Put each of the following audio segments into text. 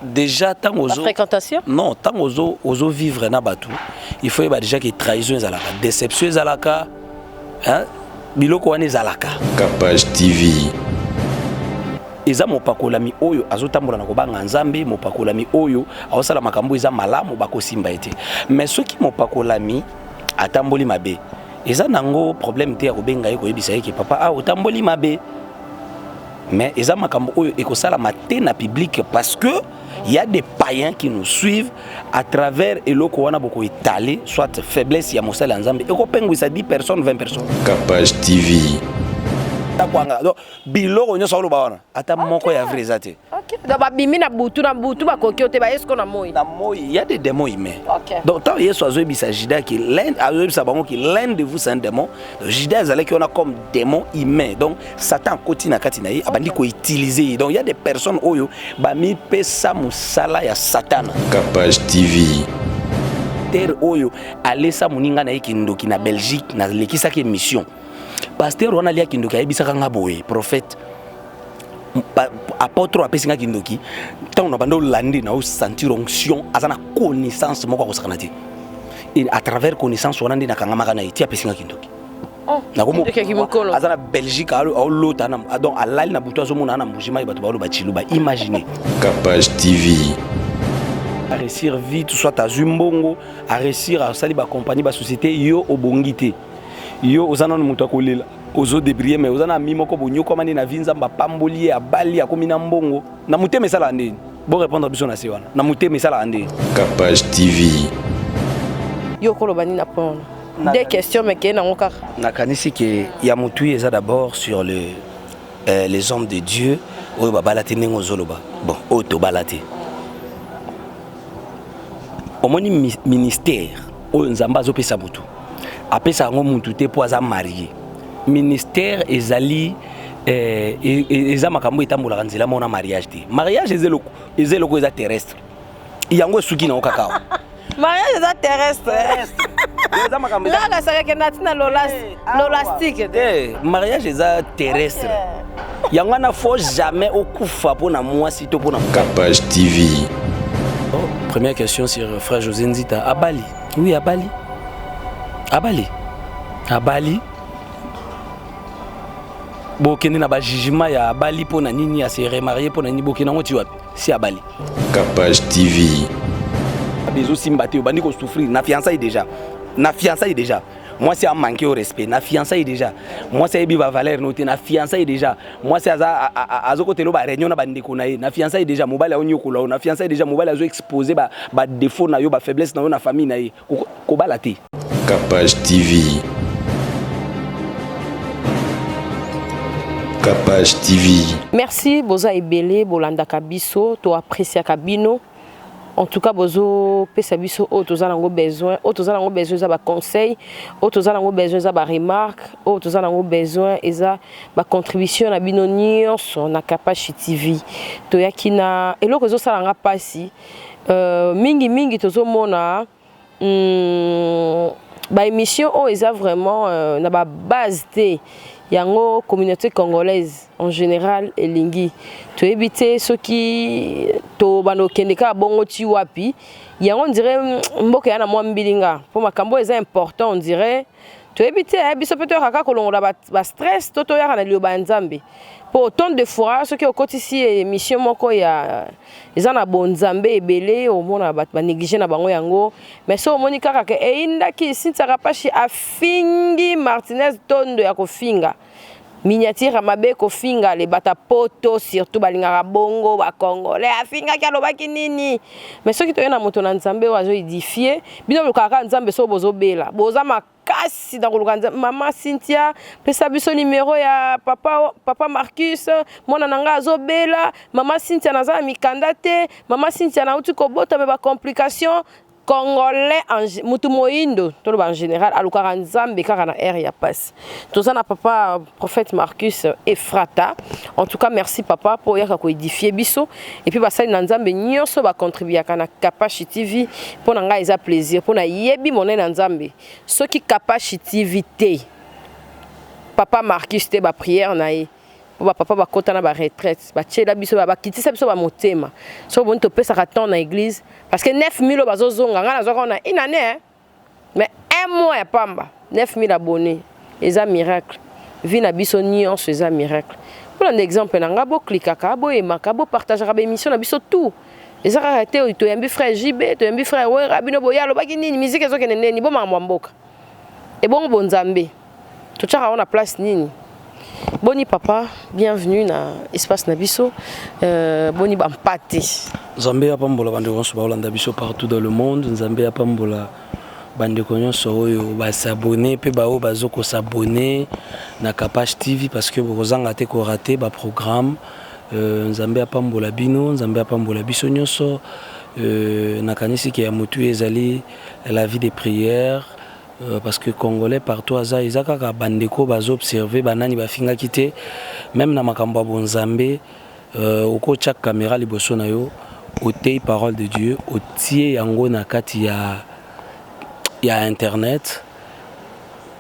Déjà ntango ozo fréquentation. Non, ntango ozo ozo vivre na bato, il faut yeba déjà que trahison ezalaka, déception ezalaka, hein? Biloko wana ezalaka. Capage TV. Eza mopakolami oyo azotambola na kobanga Nzambe, mopakolami oyo aosala makambo eza malamu, bakosimba ye te. Mais soki mopakolami atamboli mabe, eza nango problème te ya kobenga ye, koyebisa ye ke papa, ah, otamboli mabe. Mais eza makambo oyo ekosalama te na public, parce que il y a des païens qui nous suivent à travers eloko wana. Bokoetale soit faiblesse ya mosali ya Nzambe, ekopengwisa 10 personnes, 20 personnes. Capage TV. Takwanga, donc biloko nyonso oloba wana, ata moko ya vrai eza te. Ok, donc babimi na butu, na butu bakoki yo te, baye siko na moi. Na moi, il y a des démons humains. Ok. Donc ntango Yesu azoyebisa Judas ki l'un, azoyebisa bango ki l'un de vous, c'est un démon, donc Judas azalaki wana comme démon humain. Donc Satan akoti na kati na ye, abandi koutiliser ye. Donc il y a des personnes oyo bamipesa mosala ya Satana. Capage TV. Terre oyo alesa moninga na ye kindoki na Belgique, nalekisaki émission. Pasteur wana alia kindoki, ayebisaka nga boye: prophète, apôtre apesi nga kindoki. Ntango na banda olandi na osentir onction, aza na connaissance moko akosakana te. Et à travers connaissance wana nde nakangamaka na ye ti apesi nga kindoki. Kindoki ya kimokolo. Aza na Belgique, aolota donc alali na butu, azomona na Mbujimai bato baoloba Chiluba. Imagine. Capage TV. Aréussir vite, soit azwi mbongo, aréussir, asali bacompagnie, basociété, yo obongi te, yo oza nano moto akolela, ozodébrouiller, mais oza na ami moko bonyokwama nde na vie. Nzambe apamboli ye, abali, akomi na mbongo. Na motema esalaka ndeni? Borépondre biso na se wana. Na motema esalaka ndeni? Capage TV. Yo koloba nini na point wana? Deux questions, mais keye nango kaka. Nakanisi ke ya motu eza d'abord sur les hommes de Dieu oyo babala te. Ndenge ozoloba, bon, oyo tobala te, omoni ministère oyo Nzambe azopesa motu, apesa yango mutu te mpo aza marié. Ministère ezali eza makambo etambolaka nzela moko na mariage te. Mariage eza eloko, eza eloko eza terrestre, yango esuki nango kaka awa. Mariage eza terrestre. Eza makambo ngaka sakake na ntina lolastike te. Te, mariage eza terrestre, yango wana faut jamais okufa mpo na mwasi to mpo na mobali. Capage TV. Oh, première question sur frère José Nzita. Abali. Oui, abali. Abali. Abali. Bokende na bajugement ya abali mpo na nini, ase remarier mpo na nini, bokende yango ti wapi si abali? Capage TV. Ezosimba te, obandi kosouffrir na fiançaille déjà. Na fiançaille déjà, mwasi amanquer au respect. Na fiançaille déjà, mwasi ayebi bavaleur no te. Na fiançaille déjà, mwasi aza azokotela baréunion na bandeko na ye. Na fiançaille déjà, mobali aonyokola yo. Na fiançaille déjà, mobali azoexpose badéfaut na yo, bafaiblesse na yo na famille na ye. Kobala te. Capage TV. Capage TV. Merci, boza ebele bolandaka biso, toappréciaka bino. En tout cas, bozopesa biso oyo toza nango besoin. Oyo toza nango besoin eza baconseil, oyo toza nango besoin eza baremarque, oyo toza nango besoin eza bacontribution na bino nyonso na Kapashi TV. Toyaki na eloko ezosala nga mpasi mingimingi, tozomona baémission oyo eza vraiment na babase te. Yango communauté congolaise en général elingi, toyebi te soki tobanda kokende kaka bongo ti wapi. Yango on dirait mboka ya na mwa mbilinga, mpo makambo oyo eza important. On dirait toyebi te, biso mpe toyaka kaka kolongola bastress to toyaka na liloba ya Nzambe? Mpo autant de fois soki okotisi émission moko ya eza na bonzambe ebele, omona bato banéglige na bango yango. Mais so omoni kaka ke eyindaki, Cynthia Kapashi afingi Martinez Tondo ya kofinga, miniature ya mabe, kofinga lebata poto, surtout balingaka bongo bacongolais, afingaki, alobaki nini. Mais soki toye na moto na Nzambe oyo azoédifier bino, bolukaka kaka Nzambe. Soki bozobela, boza makasi na koluka Nzambe. Mama Cynthia, pesa biso nimero ya papa, papa Marcus, mwana na ngai azobela. Mama Cynthia, naza na mikanda te. Mama Cynthia, nauti kobota me bacomplication. Congolais, mutu moyindo, toloba en général, alukaka Nzambe kaka na aire ya pasi. Toza na papa prophète Marcus Efrata. En tout cas, merci papa mpo oyaka koédifier biso. Et puis basali na Nzambe nyonso bacontribuaka na Kapashi TV, mpo na ngai eza plaisir, mpo nayebi monene na Nzambe. Soki Kapashi TV te, papa Marcus te, baprière na ye. Po bapapa bakɔta na baretraite, batiela biso, bakitisa biso bamotema. So boni topesaka temps na église, parce que 9000 oyo bazozonga, ngai nazwaka na une année, hein? Mais un mois ya pamba, 9000 abonnés eza miracle. Vie na biso nyonso eza miracle. Mpona exemple na nga, boklikaka, boyemaka, bopartageaka baémission na biso. Tout eza kaka te toyambi frère JB, toyambi frère Wera, bino boya alobaki nini, musique ezokende ndeni, bomakambo ya mboka ebongo bonzambe totiaka yango na place nini. Boni papa, bienvenue na espace na biso. Boni bampate? Nzambe apambola bandeko nyonso baolanda biso partout dans le monde. Nzambe apambola bandeko nyonso oyo bas'abonner mpe baoyo bazokos'abonner na Capage TV, parce que bokozanga te korater baprogramme. Nzambe apambola bino, Nzambe apambola biso nyonso. Nakanisi ke ya motu ezali la vie de prière, parce que Congolais partout aza, eza kaka bandeko bazoobserve banani bafingaki te. Même na makambo ya bonzambe, okotya caméra liboso na yo, otei parole de Dieu, otie yango na kati ya internet,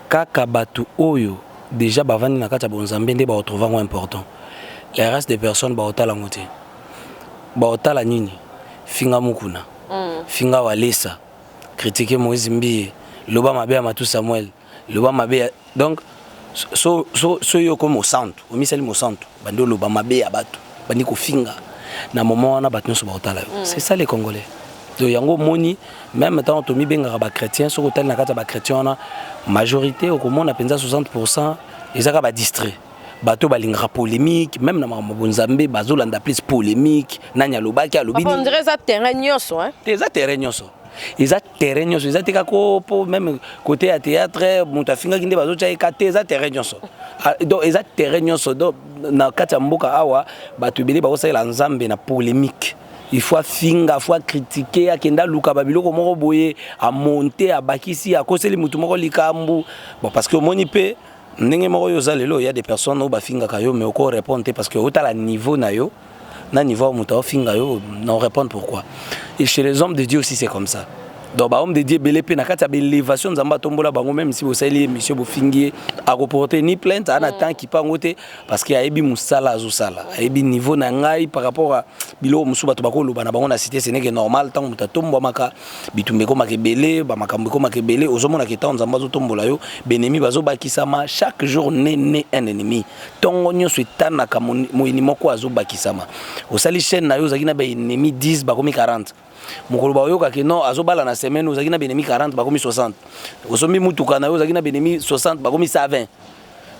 kaka bato oyo déjà bavandi na kati ya bonzambe nde baotrouve yango important. Le reste des personnes baotala yango te. Baotala nini? Finga Mukuna, finga Walesa, critique Moïse Mbiye, loba mabe ya Matu Samuel, loba mabe ya... Donc so, so, so yo okomi mosantu, omisali mosantu, bandi oloba mabe ya bato, bandi kofinga, na moment wana bato nyonso baotala yo. C'est ça les Congolais. Donc yango omoni, même ntango tomibengaka bachrétien, soki otali na kati ya bachrétien wana, majorité okomona mpenza 60 eza kaka badistrait, bato balingaka polémique. Même na makambo bonzambe, bazolanda plus polémique, nani alobaki, alobi. On dirait eza terrain nyonso, hein? Te, eza terrain nyonso, eza terrain nyonso. Eza te kaka po même côté ya théâtre, moto afingaki nde bazotya eka te. Eza terrain nyonso. Donc eza terrain nyonso. Donc na kati ya mboka awa, bato ebele bakosalela Nzambe na polémique. Il faut afinga, faut acritiquer, akende aluka babiloko moko boye, amonte, abakisi, akoseli motu moko likambo. Bon, parce que omoni mpe ndenge moko oyo oza lelo, ya des personnes oyo bafingaka yo, mais oko répondre te, parce que otala niveau na yo na niveau ya moto aofinga yo, na répondre pourquoi? Et chez les hommes de Dieu aussi, c'est comme ça. Donc bahomme de Dieu ebele mpe na kati ya baélévation, Nzambe atombola bango, même si bosali émission, bofingi ye, akoporte ni plainte, aa na temps kipa yango te, parce que ayebi mosala azosala, ayebi niveau na ngai par rapport a biloko mosusu bato bakoloba na bango na cité. Ce n'est que normal. Ntango moto atombwamaka, bitumba ekomaka ebele, bamakambo ekomaka ebele. Ozomonaka ntango Nzambe azotombola yo, baennemi bazobakisama. Chaque jour naît un ennemi. Ntongo nyonso etanaka, moyini moko azobakisama. Osali chaîne na yo, ozalaki na baennemi 10, bakomi 40. Mokolo baoyokaki non, azobala na semaine, ozalaki na baennemi 40, bakomi 60. Osombi mutuka na yo, ozalaki na baennemi 60, bakomi 120.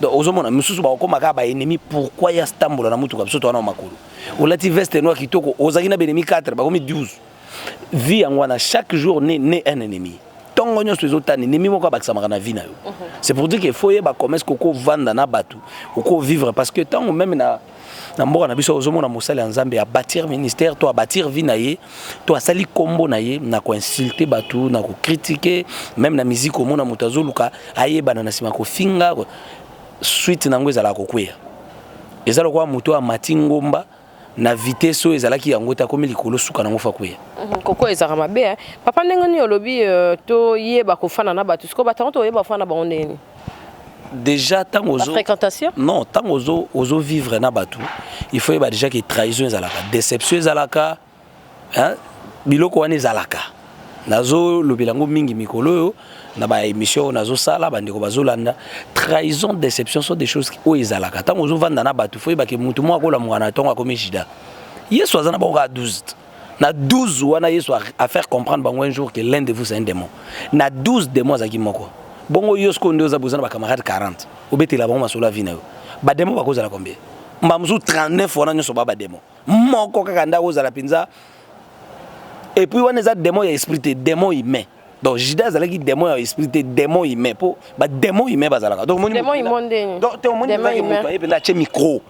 Donc ozomona misusu bakokóma kaka baennemi: pourquoi ya tambola na mutuka, biso towana makolo? Olati veste noir kitoko, ozalaki na baennemi 4, bakomi 12. Vie yango wana, chaque jour naît un ennemi. Ntongo nyonso ezotana, ennemi moko abakisamaka na vie na yo. C'est pour dire que faut yeba comment est-ce okovanda na bato, okovivre, parce que ntango même na mboka na biso, ozomona mosali ya Nzambe abâtir ministère to abâtir vie na ye to asali nkombo na ye na koinsulte bato, na kocritiquer. Même na musique, omona moto azoluka ayebana na nsima kofinga. Suite nango ezalaka kokweya. Eza lokola moto amati ngomba na vitesse oyo ezalaki yango te, akomi likolo, suka nango fa kweya. Koko ezalaka mabe. Papa, ndenge nini olobi toyeba kofanda na bato? Sikoyo bato yango, toyeba kofanda na bango ndenge nini? Déjà ntango ozo Fréquentation. Non, ntango ozo vivre na bato, il faut yeba déjà ke trahison ezalaka, déception ezalaka, hein? Biloko wana ezalaka. Nazolobela yango mingi mikolo oyo na baémission oyo nazosala, bandeko bazolanda. Trahison, déception sont des choses oyo ezalaka ntango ozovanda na bato. Faut yebake motu moko akolamuka na ntongo, akomi Judas. Yesu aza na bango kaka 12. Na 12 wana, Yesu a faire comprendre bango un jour que l'un de vous, c'est un démon. Na 12 démon azalaki moko. Bongo yo sikoyo nde oza boza na bacamarade 40, obetela bango masolo ya vie na yo, badémon bakozala combien? Mba mosusu 39 wana nyonso ba badémon, moko kaka nde akozala mpenza. Et puis wana eza démon ya esprit te, démon humain. Donc Judas azalaki démon ya esprit te, démon humain, mpo badémon humain bazalaka. Donc Démon humain ndeni? Donc te, omoni moto aye mpenza, atie micro,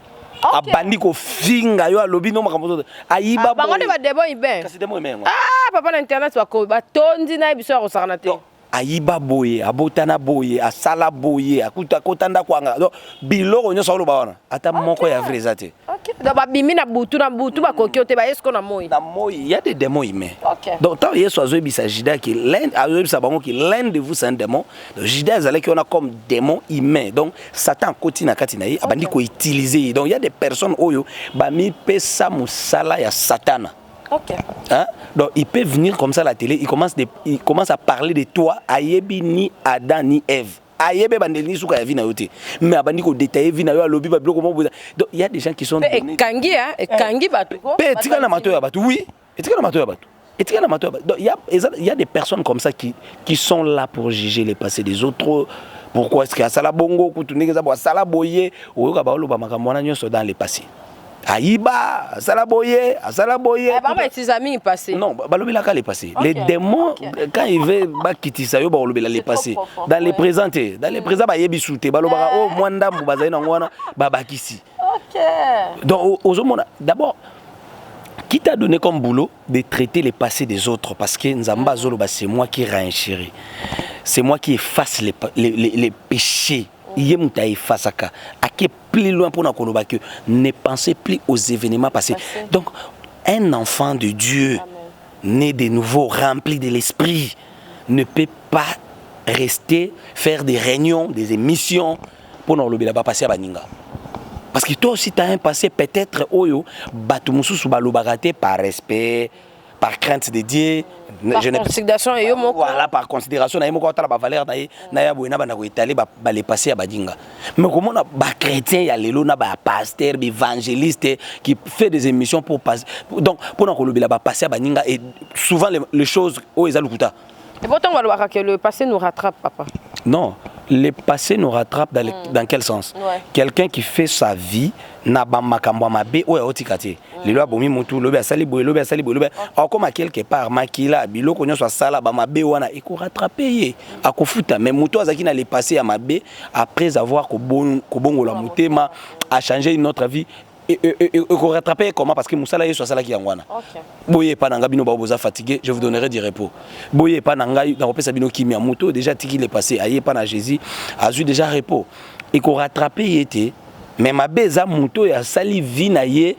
abandi kofinga yo, alobi no makambo mosusu, ayiba. Bango nde badémon humain? Kasi démon humain yango. Ah papa, na internet batondi na ye, biso ya kosakana te. Ayiba boye, abotana boye, asala boye, akuta akota ndako anga. Donc biloko nyonso oloba wana, ata moko ya vrai eza te. Donc babimi na butu, na butu bakoki yo te, baye siko na moi. Na moi, il y a des démons humains. Donc tant Yesu azoyebisa Judas que l'un, azoyebisa bango que l'un de vous, c'est un démon. Donc Judas azalaki wana comme démon humain. Donc Satan akoti na kati na ye, abandi koutiliser ye. Donc il y a des personnes oyo bamipesa mosala ya Satana. Hein? Donc il peut venir comme ça à la télé, il commence à parler de toi, ayebi ni Adam ni Ève. Ayebi bandeli ni suka ya vie na yo te. Mais abandi ko détailler vie na yo, alobi ba biloko moko. Donc il y a des gens qui sont mpe ekangi, hein, ekangi bato ko. Pe etika na mato ya bato, oui. Etika na mato ya bato. Etika na mato ya bato. Donc il y a des personnes comme ça qui sont là pour juger les passés des autres. Pourquoi est-ce que asala bongo, kutu ndenge eza bo asala boye, oyoka baoloba makambo wana nyonso dans le passé. Ayiba, asala boye, asala boye. Bango bautiliza mingi passé. Non, balobelaka le passé. Les démons, quand il veut bakitisa yo, balobela le C'est trop passé. profond, Dans le présent te, dans le présent bayebi su te, balobaka oh mwa ndambu bazali nango wana babakisi. Donc ozomona d'abord qui t'a donné comme boulot de traiter les passés des autres? Parce que Nzambe azoloba: c'est moi qui renchéris. C'est moi qui efface les péchés. Ye moto aefasaka. Ake plus loin pour koloba que ne pensez plus aux événements passés. Passé. Donc un enfant de Dieu, né de nouveau, rempli de l'esprit, ne peut pas rester faire des réunions, des émissions pour nous ba passé ya baninga. Parce que toi aussi, tu as un passé peut-être oyo bato mosusu balobaka te par respect, par crainte de Dieu. Par Je n'ai- considération yo moko. Voilà, par considération na ye moko, atala bavaleur na ye na ya boye na banda koetale bale passé ya badinga. Mais komona bachrétien ya lelo na bapasteur, baévangéliste qui fait des émissions pour passer, donc mpona kolobela bapassé ya baninga, et souvent les choses oyo eza lokuta. Et pourtant balobaka que le passé nous rattrape, papa. Non, le passé nous rattrape dans quel sens? Quelqu'un qui fait sa vie na bamakambo ya mabe oyo aotika te, lelo abomi motu, lobi asali boye, lobi asali boye, lobi akoma quelque part, makila biloko nyonso asala bamabe wana ekorattrape ye, akofuta. Mais motu azalaki na le passé ya mabe, après avoir kobongola motema, achanger une autre vie, ekorattrape ye comment? Parce que mosala Yesu asalaki yango wana. Boye epa na ngai, bino bao boza fatigué, je vous donnerai du repos. Boye epa na ngai, nakopesa bino kimia. Moto oyo déjà atiki le passé, aye epa na Jésus, azwi déjà repos, ekorattrape ye te. Mais mabe eza moto oyo asali vie na ye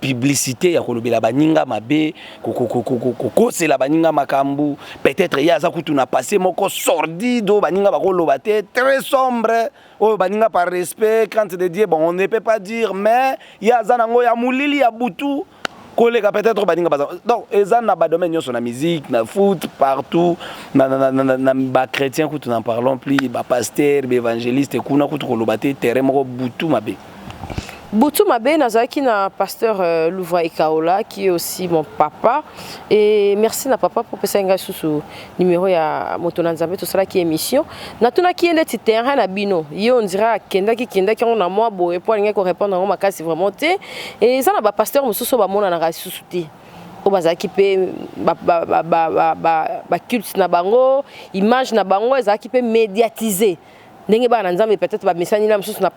publicité ya kolobela baninga mabe, kokosela baninga makambo. Peut-être ye aza kutu na passé moko sordide oyo baninga bakoloba te, très sombre, oyo baninga par respect, crainte de Dieu, bon, on ne peut pas dire, mais ye aza nango ya molili ya butu koleka peut-être baninga baza. Donc eza na badomaine nyonso, na musique, na foot, partout, na bachrétien kutu n'en parlons plus, bapasteur, baévangéliste, kuna kutu koloba te, terrain moko butu mabe. Butu mabe. Nazalaki na pasteur Louvra Ekaola, qui est aussi mon papa, et merci na papa pour pesa ngai susu numéro ya moto na Nzambe. Tosalaki émission, natunaki ye neti terrain na bino. Ye on dirait akendaki kendaki yango na mwa boye po alingaki korépondre yango makasi vraiment te. Eza na bapasteur mosusu oyo bamonanaka lisusu te, oyo bazalaki mpe baculte na bango, image na bango ezalaki mpe médiatisé ndenge bana na Nzambe peut-être bamesani na mosusu na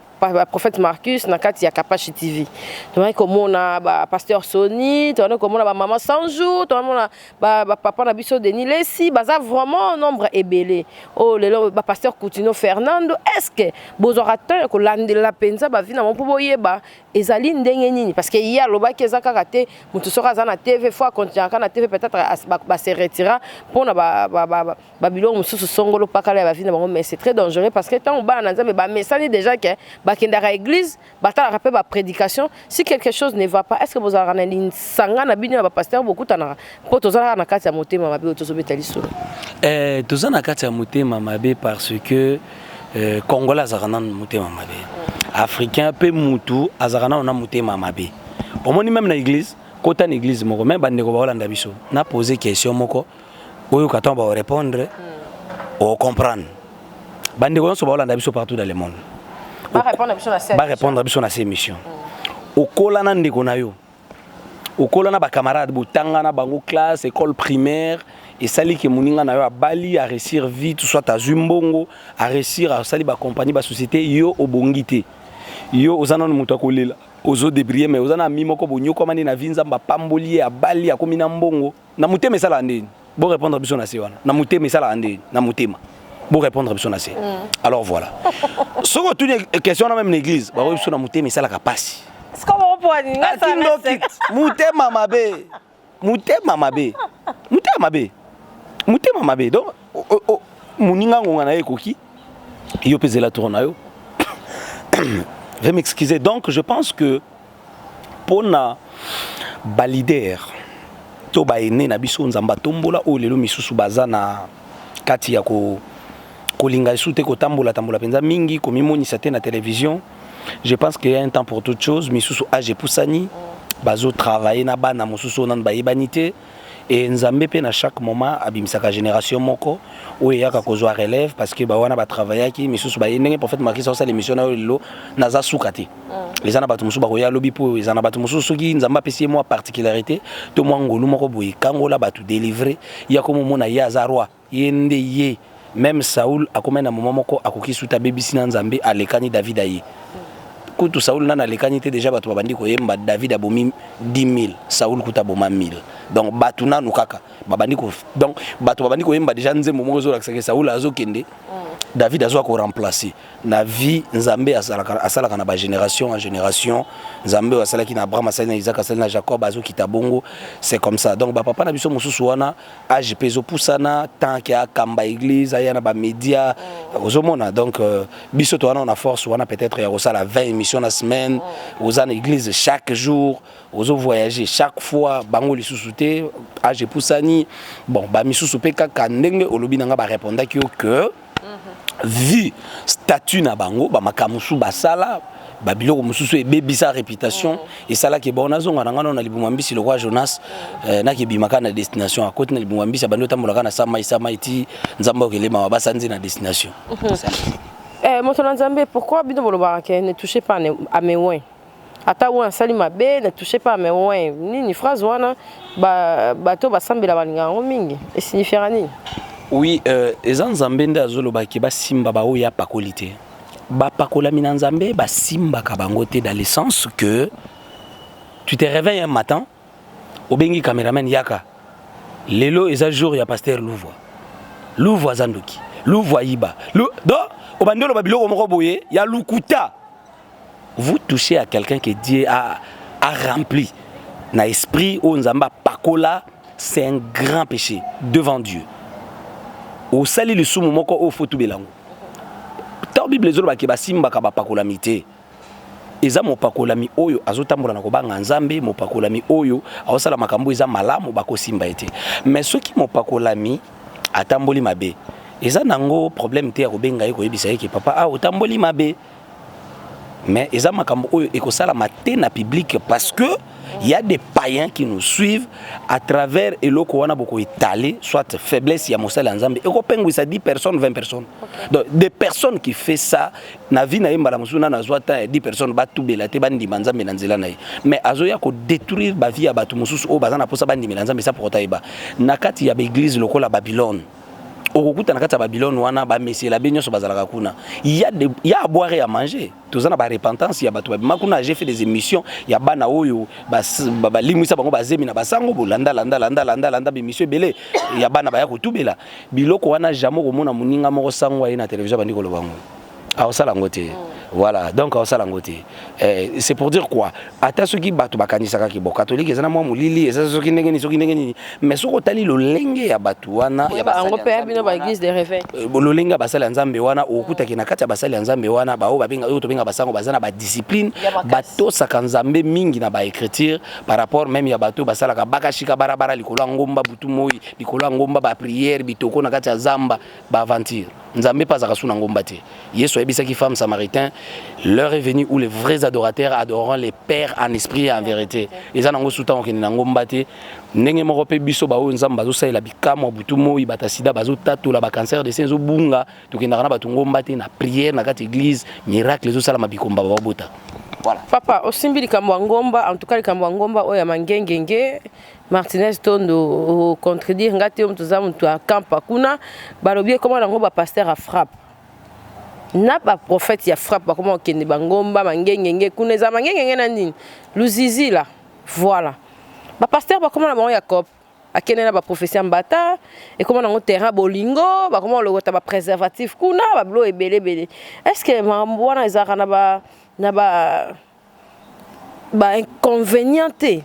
prophète Marcus na kati ya Kapashi TV. Tozalaki komona bapasteur Soni, tozalaki komona bamama 100 jours, tozalaki bapapa na biso Denis Lesi, baza vraiment nombre ebele oyo lelo, bapasteur Coutinho Fernando. Est ce que bozwaka temps ya kolandela mpenza bavie na bango mpo boyeba ezali ndenge nini? Parce que ye alobaki eza kaka te moto soki aza na TV, faut akontinuaka na TV. Peut-être base retira mpona babiloko mosusu songolo pakala ya bavie na bango. Mais c'est très dangereux, parce que ntango bana na Nzambe bamesani déjà ke bakendaka église, batalaka mpe baprédication, si quelque chose ne va pas, est ce que bozalaka na lisanga na bino ya bapasteur, bokutanaka? Mpo tozalaka na kati ya motema mabe oyo tozobeta lisolo. Toza na kati ya motema mabe parce que Congolais azalaka nanu motema mabe, Africain mpe mutu azalaka nano na motema mabe. Omoni, même na église, kota na église moko, même bandeko baolanda biso, na pose question moko, oyoka ntango baorépondre, ocomprendre. Bandeko nyonso baolanda biso partout dans le monde, barépondre biso na se émission. Okola na ndeko na yo, okola na bacamarade, botanga na bango classe, école primaire, esali ke moninga na yo abali, aréussir vie, soit azwi mbongo, aréussir, asali bacompagnie, basociété. Yo obongi te, yo oza nano moto akolela, ozodébrouiller, mais oza na ami moko bonyokwamani na vie, Nzambe apamboli ye, abali, akomi na mbongo. Na motema esalaka ndeni? Bo répondre biso na se wana. Na motema esalaka ndeni? Na motema, bo répondre biso na se. Alors voilà, soki otuni question wana, même na église bakoyi biso, na motema esalaka pasi. Akindoki, motema mabe, motema mabe, motema mabe, motema mabe. Donc moninga, ngonga na ye ekoki, yo mpe zela tour na yo. Veuillez m'excuser. Donc je pense que mpona baleader to baene na biso, Nzambe atombola, oyo lelo misusu baza na kati ya kolinga lisusu te kotambola tambola mpenza mingi, komimonisa te na télévision, je pense qu'il y a un temps pour toute chose. Misusu âge epusani, bazotravaille na bana mosusu oyo nanu bayebani te. E Nzambe mpe na chaque moment abimisaka génération moko oyo eyaka kozwa relève, parce que bawana batravaillaki, misusu baye. Ndenge prophète Markis aosala émission na oyo lelo, naza suka te, eza na bato mosusu bakoya lobi, mpo eza na bato mosusu, soki Nzambe apesi ye mwa particularité to mwa ngolu moko boye, kangola bato, délivre ya komomona, ye aza roi, ye nde ye. Même Saul akomai na moment moko, akoki suta, abebisi na Nzambe, alekani David. Aye kutu Saul nani alekani te, déjà bato babandi koyemba: "David abomi 10 000, Saul kuta aboma 1000." Donc bato nanu kaka babandi ko, donc bato babandi koyemba déjà nzembo moko ezolakisaka Saul azokende, David azwa koremplacer. Na vie, Nzambe asalaka na bagénération en génération. Nzambe oyo asalaki na Abraham, asali na Isaac, asali na Jacob, azokita bongo. C'est comme ça. Donc bapapa na biso mosusu wana, âge mpe ezopusana, tant ke akamba église, aya na bamédia, ozomona. Donc biso to wana na force wana peut-être ya kosala 20 émissions na semaine, oza na église chaque jour, ozovoyager chaque fois, bango lisusu te, âge epusani. Bon, bamisusu mpe kaka ndenge olobi na nga, barépondaki yo que vu statut na bango, bamakambo mosusu basala, babiloko mosusu ebebisa réputation, esalaki bon, nazonga na nga nano na libumu ya mbisi lokwa Jonas, nakebimaka na destination. Akoti na libumu ya mbisi, abandi otambolaka na samai samai ti Nzambe okelema, basanzi na destination. Moto na Nzambe, pourquoi bino bolobaka ke "ne touchez pas à mes oints"? Ata oyo asali mabe, "ne touchez pas à mes oints", nini phrase wana? Bato basambela balingaka yango mingi, esignifiaka nini? Oui, eza Nzambe nde azolobaki basimba baoyo apakoli te. Bapakolami na Nzambe, basimbaka bango te, dans le sens que tu te réveilles un matin, obengi caméraman: "Yaka, lelo eza jour ya pasteur Louvoi. Louvoi aza ndoki, Louvoi ayiba." Donc obandi oloba biloko moko boye ya lukuta. Vous touchez à quelqu'un que Dieu a rempli na esprit, oyo Nzambe apakola, c'est un grand péché devant Dieu. Osali lisumu moko oyo fo tubela yango. Ntango Bible ezolobaki basimbaka bapakolami te, eza mopakolami oyo azotambola na kobanga Nzambe, mopakolami oyo aosala makambo eza malamu, bakosimba ye te. Mais soki mopakolami atamboli mabe, eza nango problème te ya kobenga ye, koyebisa ye ke "Papa, ah, otamboli mabe." Mais eza makambo oyo ekosalama te na public, parce que y a des païens qui nous suivent à travers eloko wana. Bokoétaler soit faiblesse ya mosali ya Nzambe, ekopengwisa 10 personnes, 20 personnes. Donc des personnes qui fait ça na vie na ye, mbala mosusu nano azwa temps ya 10 personnes batubela te, bandima Nzambe na nzela na ye, mais azoya kodétruire bavie ya bato mosusu oyo baza na mposa bandimela Nzambe. Esa pokota yeba na kati ya baeglise lokola Babylone, okokuta na kati ya Babylone wana bamesela be nyonso bazalaka kuna. Ya à boire et à manger. Toza na barepentance ya bato babima kuna. J'ai fait des émissions ya bana oyo balimwisa bango bazemi na basango. Bolanda, landa, landa, landa, landa bémission ebele ya bana baya kotubela biloko wana. Jamais okomona moninga moko sango aye na télévision bandi koloba ngo, aosala yango te. Voilà, donc aosala yango te. C'est pour dire quoi? Ata soki bato bakanisaka ki bo catholique eza na mwa molili, eza soki ndenge nini, soki ndenge nini, mais soki otali lolenge ya bato wana ya yango mpe bino baeglise de réveil. Lolenge ya basali ya Nzambe wana, okutaki na kati ya basali ya Nzambe wana, baoyo babenga, oyo tobenga basango, baza na badiscipline, batosaka Nzambe mingi na baécriture par rapport même ya bato oyo basalaka bakashika barabara likolo ya ngomba, butu moi likolo ya ngomba, baprière bitoko na kati ya zamba, baaventure. Nzambe mpe azalaka su na ngomba te. Yesu ayebisaki femme samaritain: "L'heure est venue où les vrais adorateurs adoreront les pères en esprit et en vérité." Eza nango su ntango okende na ngomba te. Ndenge moko mpe biso baoyo Nzambe bazosalela bikamwa butu moi, bato sida bazotatola, bacancer de sein ezobunga, tokendaka na bato ngomba te. Na prière na kati église, miracle ezosalama, bikomba babota. Voilà. Papa, osimbi likambo ya ngomba. En tout cas, likambo ya ngomba oyo ya mangengenge, Martinez Tondo contredire nga te. Oyo toza moto akampa kuna, balobi ekoma nango bapasteur ya frappe na baprophète ya frappe, bakoma kokende bangomba mangengenge kuna. Eza mangengenge na nini, luzizila. Voilà, bapasteur bakoma na bango ya cop. Akende na baprophétie ya mbata, ekóma nango terrain bolingo, bakoma kolokota bapréservatif kuna, babilo ebele ebele. Est ce que makambo wana ezalaka na ba inconvénient te?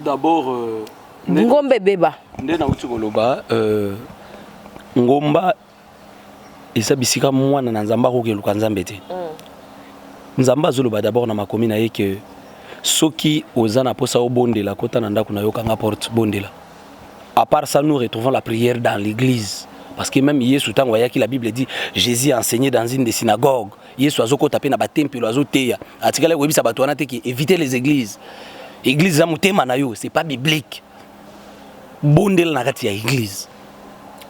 D'abord ngomba ebeba. Nde nauti koloba, ngomba eza bisika mwana na Nzambe akoki eluka Nzambe te. Nzambe azoloba d'abord na makomi na ye ke soki oza na posa obondela, kota na ndako na yo, kanga porte, bondela. À part ça, nous retrouvons la prière dans l'église, parce que même Yesu, ntango ayaki, la Bible dit: Jésus a enseigné dans une des synagogues. Yesu azokota mpe na batempelo, azoteya. Atikali koyebisa bato wana te ke éviter les églises, église eza motema na yo. C'est pas biblique. Bondela na kati ya église,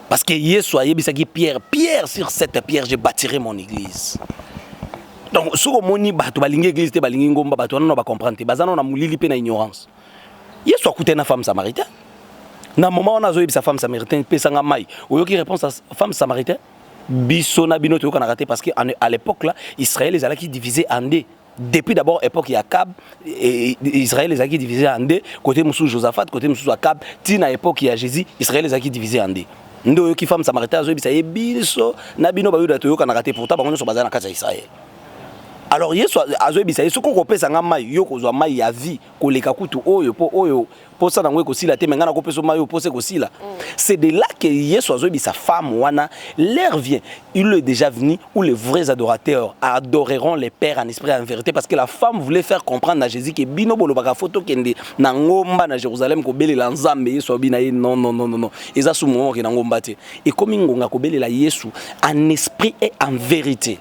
parce que Yesu ayebisaki Pierre: Pierre, sur cette pierre je bâtirai mon église. Donc soki omoni bato balingi église te, balingi ngomba, bato wana no bacomprendre te, baza nano na molili mpe na ignorance. Yesu akutani na femme samaritain. Na moment wana azoyebisa femme samaritain: pesanga mai. Oyoki réponse ya femme samaritain: biso na bino toyokanaka te. Parce que à l'époque là, Israël ezalaki divisé en deux. Depuis d'abord époque ya Akab, Israël ezalaki divisé en deux: côté mosusu Josaphat, côté mosusu Akab. Ntina époque ya Jésus, Israël ezalaki divisé en deux. Nde oyoki femme samaritain azoyebisa ye: biso na bino Bayuda toyokanaka te. Pourtant bango nyonso baza na kati ya Israël. Alors Yesu azoyebisa ye: soki okopesa nga mai, yo kozwa mai ya vie koleka kutu oyo, mpo oyo posa nango ekosila te, me ngai nakopesa mai oyo, posa ekosila. C'est de là que Yesu azoyebisa femme wana: l'heure vient, il est déjà venu, où les vrais adorateurs adoreront les pères en esprit et en vérité. Parce que la femme voulait faire comprendre à Jésus que bino bolobaka faut tokende na ngomba na Jérusalem kobelela Nzambe. Yesu alobi na ye: non, non, non, non, non, eza su moment okende na ngomba te, ekomi ngonga kobelela Yesu en esprit et en vérité.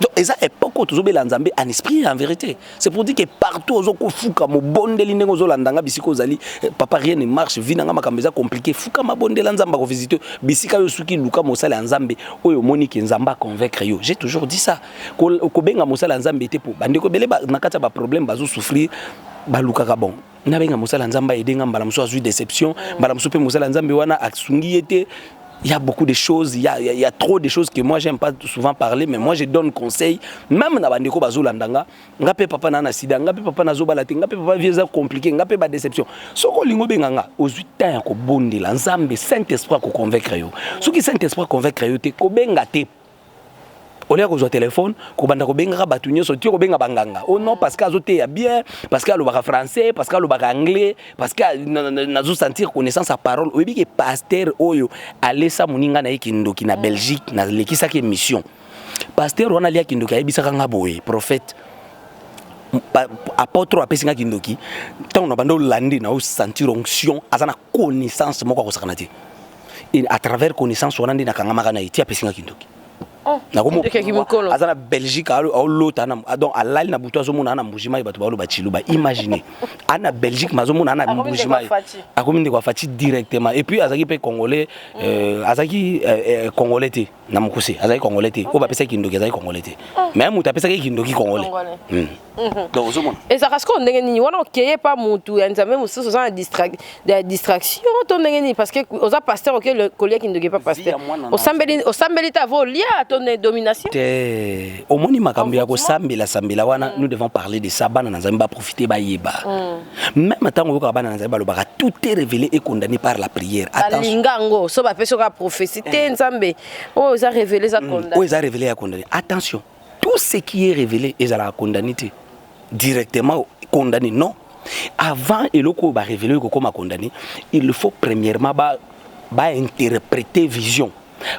Donc eza époque oyo tozobela Nzambe en esprit et en vérité. C'est pour dire que partout ozokofuka mobondeli, ndenge ozolanda nga, bisika ozali, papa, rien ne marche, vie na nga makambo eza compliqué, fuka mabondela, Nzambe akovisite bisika yo. Soki luka mosala ya Nzambe oyo omoni ke Nzambe aconvaincre yo. J'ai toujours dit ça, kobenga mosala ya Nzambe te, po bandeko ebele na kati ya baproblème bazosouffrir, balukaka: bon, nabenga mosala ya Nzambe aide nga. Mbala mosusu azwi déception, mbala mosusu mpe mosala ya Nzambe wana asungi ye te. Il y a beaucoup de choses, il y a trop de choses que moi j'aime pas souvent parler, mais moi je donne conseil, même na bandeko bazolanda nga. Nga pe papa na na sida, nga pe papa nazobala te, nga pe papa vie eza compliqué, nga pe ba déception. Soki olingi obenga nga, ozwi temps ya kobondela Nzambe, Saint Esprit akoconvaincre yo. Soki Saint Esprit aconvaincre yo te, kobenga te. Olia kozwa telefone, kobanda kobengaka bato nyonso, ti kobenga banganga: oh non, parce que azoteya bien, parce que alobaka français, parce que alobaka anglais, parce que nazosentir connaissance ya parole. Oyebi ke pasteur oyo alesa moninga na ye kindoki na Belgique, nalekisaki émission, pasteur wana alia kindoki, ayebisaka nga boye: prophète, apôtre apesi nga kindoki. Ntango na banda olande, na osentir onction, aza na connaissance moko akosakana te. Et à travers connaissance wana nde nakangamaka na ye ti apesi nga kindoki. Kindoki mokolo. Aza na Belgique, aolota donc alali na butu, azomona ana Mbujimai, bato baoloba Tshiluba. Imagine, ana Belgique, mazomona ana Akomi Mbujimai. Ndeko ya Fatshi. Akomi ndeko ya Fatshi directement. Et puis azalaki mpe congolais, azalaki congolais te. Na mokuse, azalaki congolais te. Oyo bapesaki kindoki azalaki congolais te, mais moto apesaki kindoki congolais. Congolais. Donc ozomona. Ezalaka sikoyo ndenge nini wana? Okeye pa mutu ya Nzambe mosusu, oza na ya distraction to ndenge nini? Parce que oza pasteur, oke kolia kindoki pa pasteur. Ya mwana na Osambeli te avo olia to ne domination? Te, omoni makambo ya kosambela sambela wana, nous devons parler de ça. Bana na Nzambe baprofite, bayeba. Même ntango oyokaka bana na Nzambe balobaka: tout est révélé et condamné par la prière. Attention. Balinga yango so bapesi oka prophétie te, Nzambe oyo eza révélé, eza condamné. Oyo eza révélé ya condamné. Attention, tout ce qui est révélé ezalaka condamné te directement condamné, non. Avant eloko oyo barévélé oyo kokóma condamné, il faut premièrement bainterpréter vision,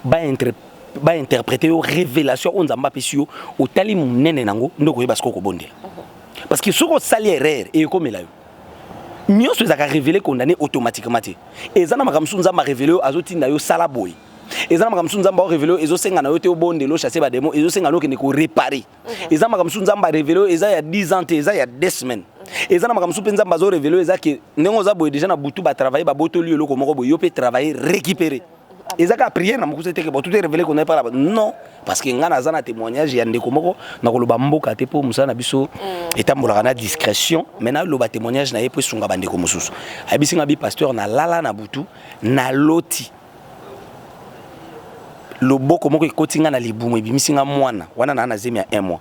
bainterpréter yo révélation oyo Nzambe apesi yo. Otali monene nango nde okoyeba sikoyo kobondela, parce que soki osali erreur, ekomela yo. Nyonso ezalaka révélé condamné automatiquement te. Eza na makambo mosusu Nzambe arévélé yo, azotinda yo sala boye. Eza na makambo mosusu Nzambe aorévélé yo, ezosenga na yo te obondela ochasse badémon, ezosenga na yo okende koréparer. Eza makambo mosusu Nzambe arévélé yo, eza ya 10 ans te, eza ya 2 semaines. Eza na makambo mosusu mpe Nzambe azorévélé yo, eza ke ndenge oza boye déjà na butu, batravaille, babotoli yo eloko moko boye, yo mpe travaille, récupérer. Eza kaka prière na mokuse te ke bon, tout est révélé qu'on pas là, non. Parce que nga naza na témoignage ya ndeko moko, nakoloba mboka te mpo mosala na biso etambolaka na discrétion, mais naloba témoignage na ye mpo esunga bandeko mosusu. Ayebisi nga bi: pasteur, nalala na butu, naloti loboko moko ekoti nga na libumu, ebimisi nga mwana wana naa na zemi ya 1 mois.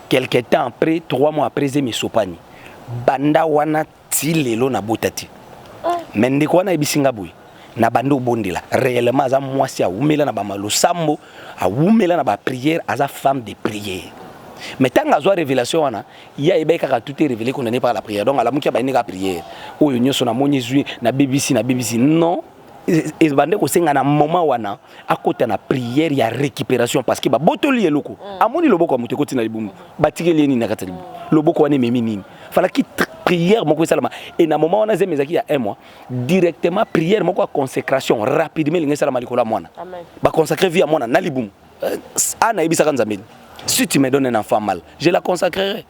Quelque temps après, 3 mois après, zemi esopani. Banda wana ti lelo nabota te. Mais ndeko wana ayebisi nga boye: na bandi obondela réellement. Aza mwasi awumela na bamalosambo, awumela na baprière, aza femme de prière. Mais ntango azwa révélation wana, ye ayebaki kaka tout est révélé, condamné par la prière. Donc alamuki, abayini kaka prière oyo nyonso namoni ezwi, nabebisi, nabebisi. Non, ebande kosenga na moment wana akota na prière ya récupération, parce que babotoli eloko. Amoni loboko ya moto ekoti na libumu, batikeli ye nini na kati ya libumu? Loboko wana ememi nini? Falaki prière moko esalama. E na moment wana, zemi ezalaki ya un mois. Directement prière moko ya consécration rapidement elingi esalama likolo ya mwana, baconsacre vie ya mwana na libumu. Ana ayebisaka Nzambe: "Si tu me donnes un enfant mâle, je la consacrerai."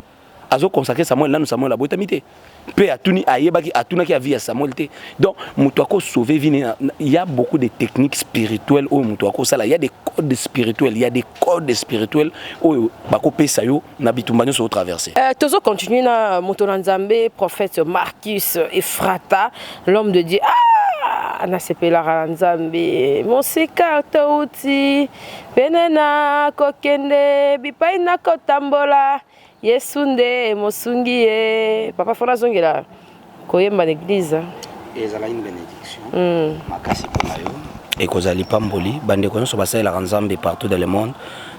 Azoconsacre Samuel nanu Samuel abotami te, mpe atuni, ayebaki, atunaki avis ya Samuel te. Donc moto akosauve vie, il y a beaucoup de techniques spirituelles oyo moto akosala. Il y a des codes spirituels, il y a des codes spirituels oyo bakopesa yo na bitumba nyonso otraverse. Tozo continue na moto na Nzambe, prophète Marcus Efrata, l'homme de Dieu. Ah, nasepelaka na Nzambe. Mosika touti, pene na kokende bipai na kotambola, Yesu nde mosungi ye. Papa, fo nazongela koyemba na église. Ezala une bénédiction makasi mpona yo, ekozala lipamboli. Bandeko nyonso basalelaka Nzambe partout dans le monde,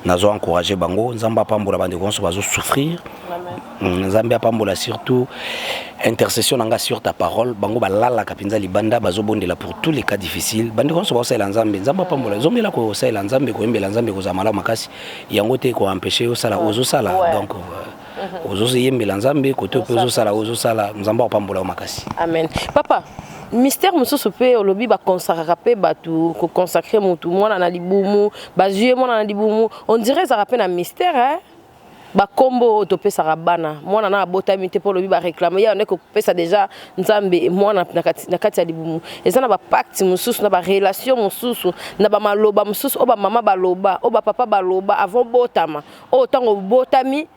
nazo encourage bango. Nzambe apambola bandeko nyonso bazosouffrir. Nzambe apambola surtout intercession na nga sur ta parole. Bango balalaka mpenza libanda, bazobondela pour tous les cas difficiles. Bandeko nyonso bakosalela Nzambe, Nzambe apambola. Ezongela kosalela Nzambe, koyembela Nzambe, kozala malamu makasi. Yango te koempêche osala, ozosala. Donc ozoyembela Nzambe kote mpe ozosala, ozosala, Nzambe akopambola yo makasi. Amen, papa. Mystère mosusu mpe olobi, bakonsacraka mpe bato, koconsacre motu, mwana na libumu, bazwi ye mwana na libumu. On dirait ezalaka mpe na mystère, eh? Bakombo oyo topesaka bana, mwana na abotami te, mpo olobi baréclame ye, ande kopesa déjà Nzambe mwana na kati ya libumu. Eza na bapacte mosusu, na barelation mosusu, na bamaloba mosusu oyo bamama baloba, oyo bapapa baloba avant botama, oyo ntango obotami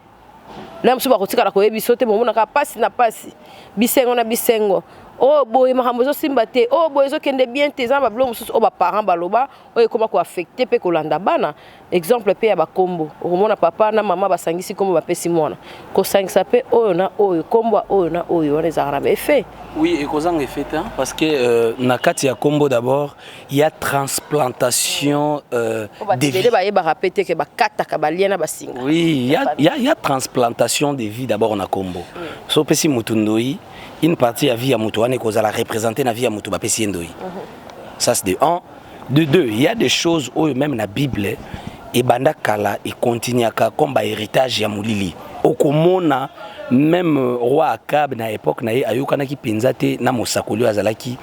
na mosusu bakotikala koyebi so te. Bomonaka pasi na pasi, bisengo na bisengo, oyo boye makambo ezosimba te, oyo boye ezokende bien te. Eza na babiloko mosusu oyo baparent baloba, oyo ekóma koaffecte mpe kolanda bana. Exemple mpe ya bakombo, okomona papa na mama basangisi kombo, bapesi mwana, kosangisa mpe oyo na oyo, kombo ya oyo na oyo wana ezalaka na baeffet. Oui, ekozanga effet te, parce que na kati ya kombo d'abord il y a transplantation de vie. Bayebaka mpe te ke bakataka balia na basinga. Oui, il y a transplantation de vie d'abord na kombo. So opesi mutu ndoi, une partie ya vie ya moto wana ekozala représente na vie ya moto bapesi ye ndoi. Ça, c'est de un. De deux, il y a des choses oyo même na Bible ebanda kala, ekontinuaka comme bahéritage ya molili. Okomona même roi Akab, na époque na ye, ayokanaki mpenza te na mosakoli oyo azalaki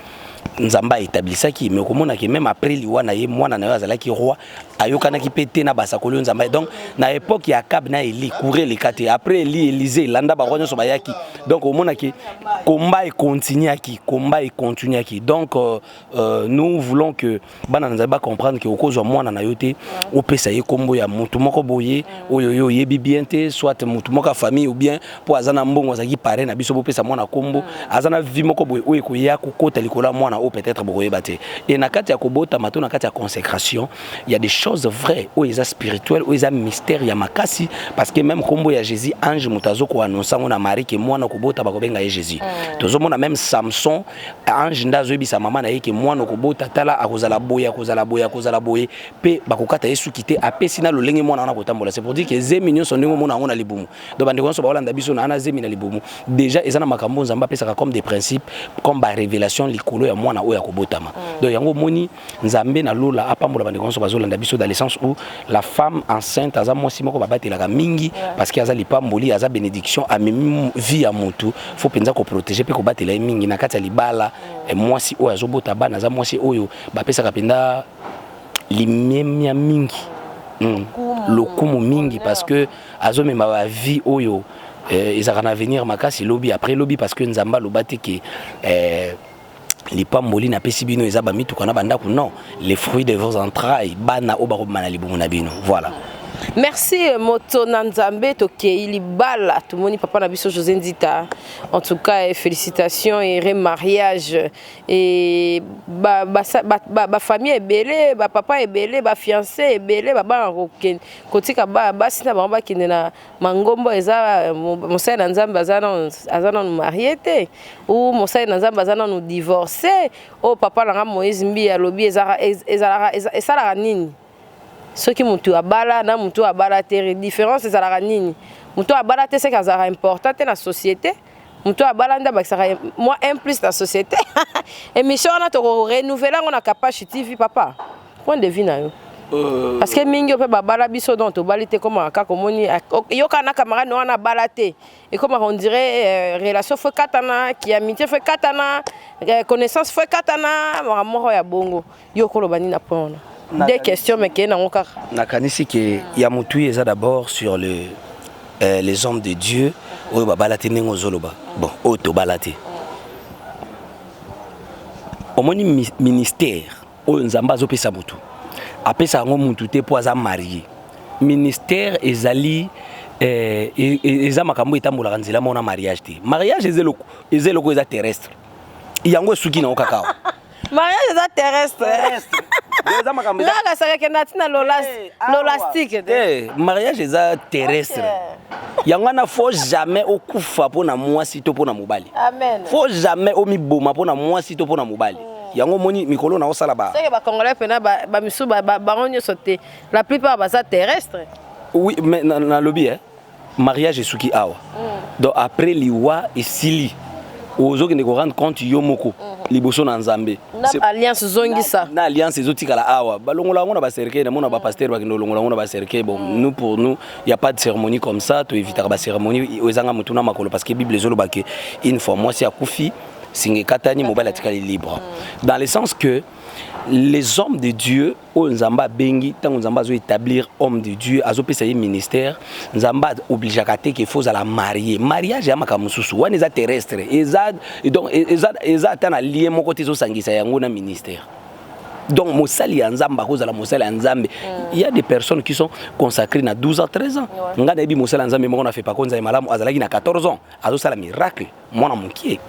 Nzambe aétablisaki. Mais okomonaki même après liwa na ye, mwana na ye azalaki roi, ayokanaki mpe te na basakoli oyo Nzambe. Donc na époque ya Akab na Eli, courant eleka te. Après Eli, Élisée, elanda, baroi nyonso bayaki. Donc omonaki combat ekontinuaki, combat ekontinuaki. Donc nous voulons que bana na Nzambe bacomprendre ke okozwa mwana na yo te, opesa ye nkombo ya motu moko boye oyo yo oyebi bien te, soit motu moko ya famille, ou bien mpo aza na mbongo, azalaki parrain na biso, bopesa mwana nkombo aza na vie moko boye oyo ekoya kokota likolo ya mwana oyo peut-être bokoyeba te. E na kati ya kobotama to na kati ya consécration, il y a des choses vraies oyo eza spirituel, oyo eza mystère ya makasi, parce que même nkombo ya Jésus, ange moto azokoannonce yango na Marie ke mwana kobota bakobenga ye Jésus. Tozomona même Samson, ange nde azoyebisa mama na ye ke mwana kobota, tala, akozala boye, akozala boye, akozala boye, mpe bakokata ye suki te, apesi na lolenge mwana wana kotambola. C'est pour dire que zemi nyonso, ndenge omona yango na libumu, donc bandeko nyonso baolanda biso na ana zemi na libumu, déjà eza na makambo Nzambe apesaka comme des principes, comme barévélation likolo ya mwana oyo akobotama. Donc yango omoni, Nzambe na lola apambola bandeko nyonso bazolanda biso, dans le sens où la femme enceinte aza mwasi moko babatelaka mingi, parce que aza lipamboli, aza bénédiction, amemi vie ya motu. Faut mpenza koprotéger mpe kobatela ye mingi na kati ya libala. Mwasi oyo azobota bana aza mwasi oyo bapesaka mpenza limemia mingi, lokumu mingi, parce que azomema bavie oyo ezalaka na avenir makasi lobi, après lobi, parce que Nzambe aloba te ke lipamboli napesi bino eza bamituka na bandako. Non, les fruits de vos entrailles, bana oyo bakobima na libumu na bino. Voilà. Merci moto na Nzambe. Tokei libala, tomoni papa na biso José Nzita. En tout cas, félicitations et remariage et bafamille ebele, bapapa ebele, bafiancé ebele, babana kotika basi na bango bakende na mangombo. Eza mosali na Nzambe aza nanu marié te ou mosali na Nzambe aza nanu divorcé. Oyo papa na nga Moïse Mbi alobi, ezalaka, esalaka nini soki motu abala na motu abala te? Différence ezalaka nini? Motu abala te, seke azalaka important te na société? Motu abala nde abakisaka mwa un plus na société? Émission wana tokorenouveler yango na Kapashi TV. Papa, point de vue na yo? Parce que mingi mpe babala, biso donc tobali te, ekomaka kaka omoni yoka na camarade wana abala te, ekomaka on dirait relation faut ekatana, ki amitié faut ekatana, connaissance faut ekatana, makambo moko ya bongo. Yo okoloba nini na point wana? Deux questions, mais keye nango kaka. Nakanisi ke ya motu eza d'abord sur les hommes de Dieu oyo babala te. Ndenge ozoloba, bon, oyo tobala te, omoni ministère oyo Nzambe azopesa motu, apesa yango mutu te mpo aza marié. Ministère ezali eza makambo etambolaka nzela moko na mariage te. Mariage eza eloko eza terrestre, yango esuki nango kaka awa. Mariage eza terrestre? Eza makambo Ngaka saka kenda ntina lolastike. Te, mariage eza terrestre. Yango wana faut jamais okufa mpo na mwasi to mpo na mobali. Amen. Faut jamais omiboma mpo na mwasi to mpo na mobali. Yango omoni mikolo na osala ba Seke bacongolais mpena bamisu, bango nyonso te, la plupart baza terrestre. Oui, mais nalobi mariage esuki awa. Donc après liwa esili, ozokende korendre compte yo moko liboso na Nzambe. Na alliance zongisa. Na alliance ezotikala awa, balongola yango na bacercueil. Namona bapasteur bakende kolongola yango na bacercueil. Bon, nous, pour nous, y a pas de cérémonie comme ça. Toevitaka bacérémonie oyo ezanga motu na makolo, parce que Bible ezoloba ke une fois mwasi akufi, singa ekatani, mobali atikali libre, dans le sens que les hommes de Dieu oyo Nzambe abengi, ntango Nzambe azoétablir homme de Dieu, azopesa ye ministère, Nzambe obligeaka te ke faut ozala marié. Mariage ya makambo mosusu wana eza terrestre, eza donc eza ata na lien moko te ezosangisa yango na ministère. Donc mosali ya Nzambe akozala mosali ya Nzambe. Il y a des personnes qui sont consacrées na 12 ans, 13 ans. Nga nayebi mosali ya Nzambe moko na Fepa Konza malamu, azalaki na 14 ans azosala miracle, mwana mokie.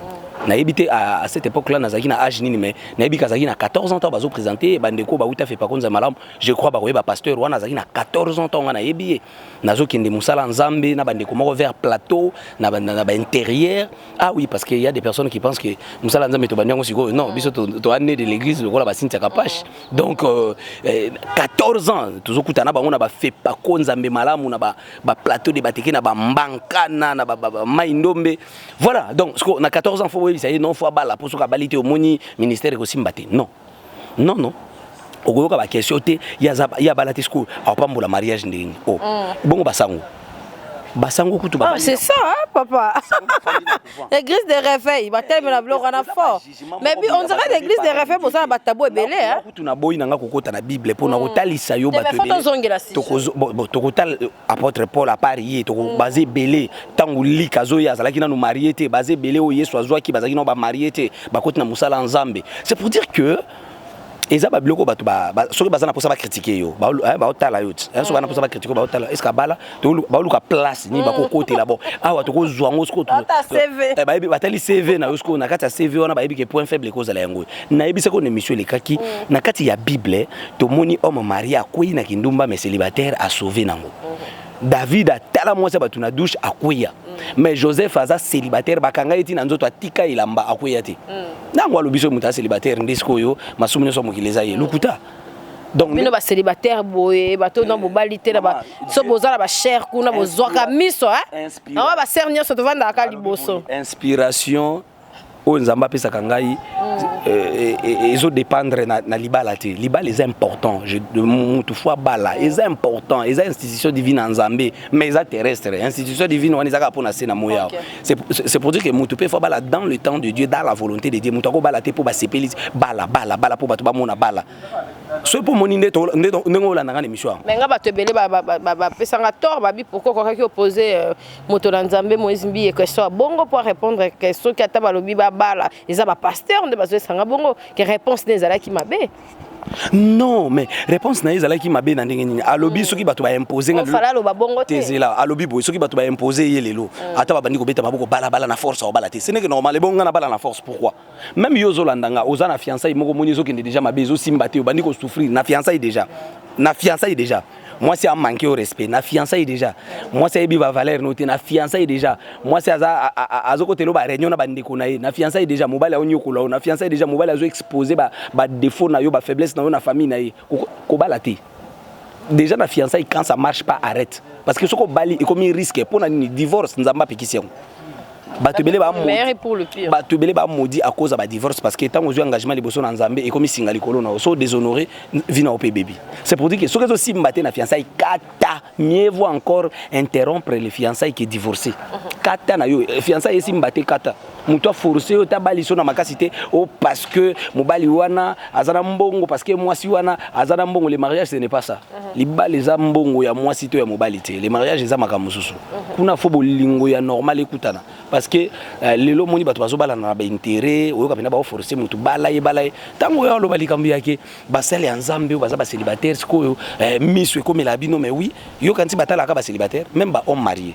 Nayebi te à cette époque là nazalaki na âge nini, mais nayebi ke azalaki na 14 ans ntango bazoprésente. Bandeko bauta Fepa Konza malamu, je crois bakoyeba pasteur wana. Azalaki na 14 ans ntango nga nayebi ye, nazokende mosala Nzambe na bandeko moko vers plateau na baintérieur. Ah oui, parce que y a des personnes qui pensent que mosala Nzambe tobandi yango sikoyo. Non, biso toa né de l'église lokola basintiaka Pache. Donc 14 ans tozokutana bango na bafepako Nzambe malamu na baplateau de Bateke, na bambankana, na bamai ndombe. Voilà. Donc na 14 ans, faut boyebisa ye non, faut abala, mpo soki abali te, omoni ministère ekosimba te. Non, non, non, okoyoka baquestion te. Ye abala te, sikoyo akopambola mariage ndenge o bongo? Basango, basango kutu. Ah, c'est ça, hein, papa. Église de réveil batelemela biloko wana fort, mais on dirait l'église de réveil bozala batabo ebele. Kutu naboyi nanga kokota na Bible mpona kotalisa yo. Bato tokotala apôtre Paul, à part ye baza ebele. Ntango Lika azoya, azalaki nanu marié te. Baza ebele oyo Yesu azwaki, bazalaki nano bamarié te, bakoti na mosala ya Nzambe. C'est pour dire que eza babiloko bato soki baza na mposa bacritiquer yo, baotala yo ti. Soki baza na mposa bacritiquer, baotala est ce que abala, baoluka place nini bakokotela. Bon, awa tokozwa yango sikoyo, bayebi, batali CV na yo. Sikoyo na kati ya CV wana, bayebi ke point faible ekozala yango. Nayebisaki na émission elekaki, na kati ya Bible tomoni homme marié akwei na kindumba, mais célibataire asauve nango. David atala mwasi ya bato na douche, akweya. Mais Joseph aza célibataire, bakanga ye ntina nzoto, atika elamba, akweya te. Nango alobi soki moto aza célibataire nde sikoyo masumu nyonso ya mokili eza ye lokuta. Donc bino bacélibataire boye, bato na bobali te, so boza na bachaire kuna, bozwaka miso yango. Basere nyonso tovandaka liboso. Inspiration oyo Nzambe apesaka ngai ezodépendre na libala te. Libala eza important, mutu faut abala, eza important, eza institution divine ya Nzambe, mais eza terrestre. Institution divine wana eza kaka mpona se na moi awa. C'est pour dire que mutu mpe faut abala dans le temps de Dieu, dans la volonté de Dieu. Mutu akobala te mpo basepeli bala bala bala, mpo bato bamona bala. Soki mpo omoni ndenge olandanga na émission yango. Mais nga, bato ebele bapesanga tort, babi pourquoi okokaki opose moto na Nzambe Moïse Mbiye question ya bongo, po répondre que soki ata balobi babala, eza bapasteur nde. Azoyesanga bongo ke réponse ne ezalaki mabe. Non, mais réponse na ye ezalaki mabe na ndenge nini? Alobi soki bato baimpose nga Ofala aloba bongo te. Tezela, alobi boye: soki bato baimpose ye lelo, ata babandi kobeta maboko balabala na force, aobala te. Ce n'est que normal. Ebongo nga na bala na force, pourquoi? Même yo ozolanda nga, oza na fiançaille moko, moni ezokende déjà mabe, ezosimba te, obandi kosouffrir na fiançaille déjà. Na fiançaille déjà, mwasi amanque au respect. Na fiançaille déjà, mwasi ayebi bavaleur no te. Na fiançaille déjà, mwasi aza azokotela baréunion na bandeko na ye. Na fiançaille déjà, mobali aonyokola yo. Na fiançaille déjà, mobali azoexpose badéfaut na yo, bafaiblesse na yo na famille na ye. Kobala te déjà na fiançaille. Quand ça marche pas, arrête, parce que soki obali, ekomi risque. Mpo na nini? Divorce, Nzambe apekisi yango. Bato ebele Meilleur est pour le pire. Bato ebele bamaudit à cause ya badivorce, parce que ntango ozwi engagement liboso na Nzambe, ekomi singa likolo na yo. So déshonoré vie na yo mpe ebebi. C'est pour dire que soki ezosimba te na fiançaille, kata. Mieux vaut encore interrompre les fiançailles que divorcer. Kata na yo fiançaille, esimba te, kata. Moto aforce yo te, abali so na makasi te o parce que mobali wana aza na mbongo, parce que mwasi wana aza na mbongo. Le mariage, ce n'est pas ça. Libala eza mbongo ya mwasi to ya mobali te. Le mariage eza makambo mosusu kuna. Fo bolingo ya normal ekutana, parce que lelo omoni bato bazobalana na baintérêt. Oyoka mpena baoforce motu: bala ye, bala ye. Ntango oyo aloba likambo yake, basale ya Nzambe oyo baza bacélibataire sikoyo, miso ekomela bino. Mais oui, yoka nti batalaka bacélibataire, même bahomme marié.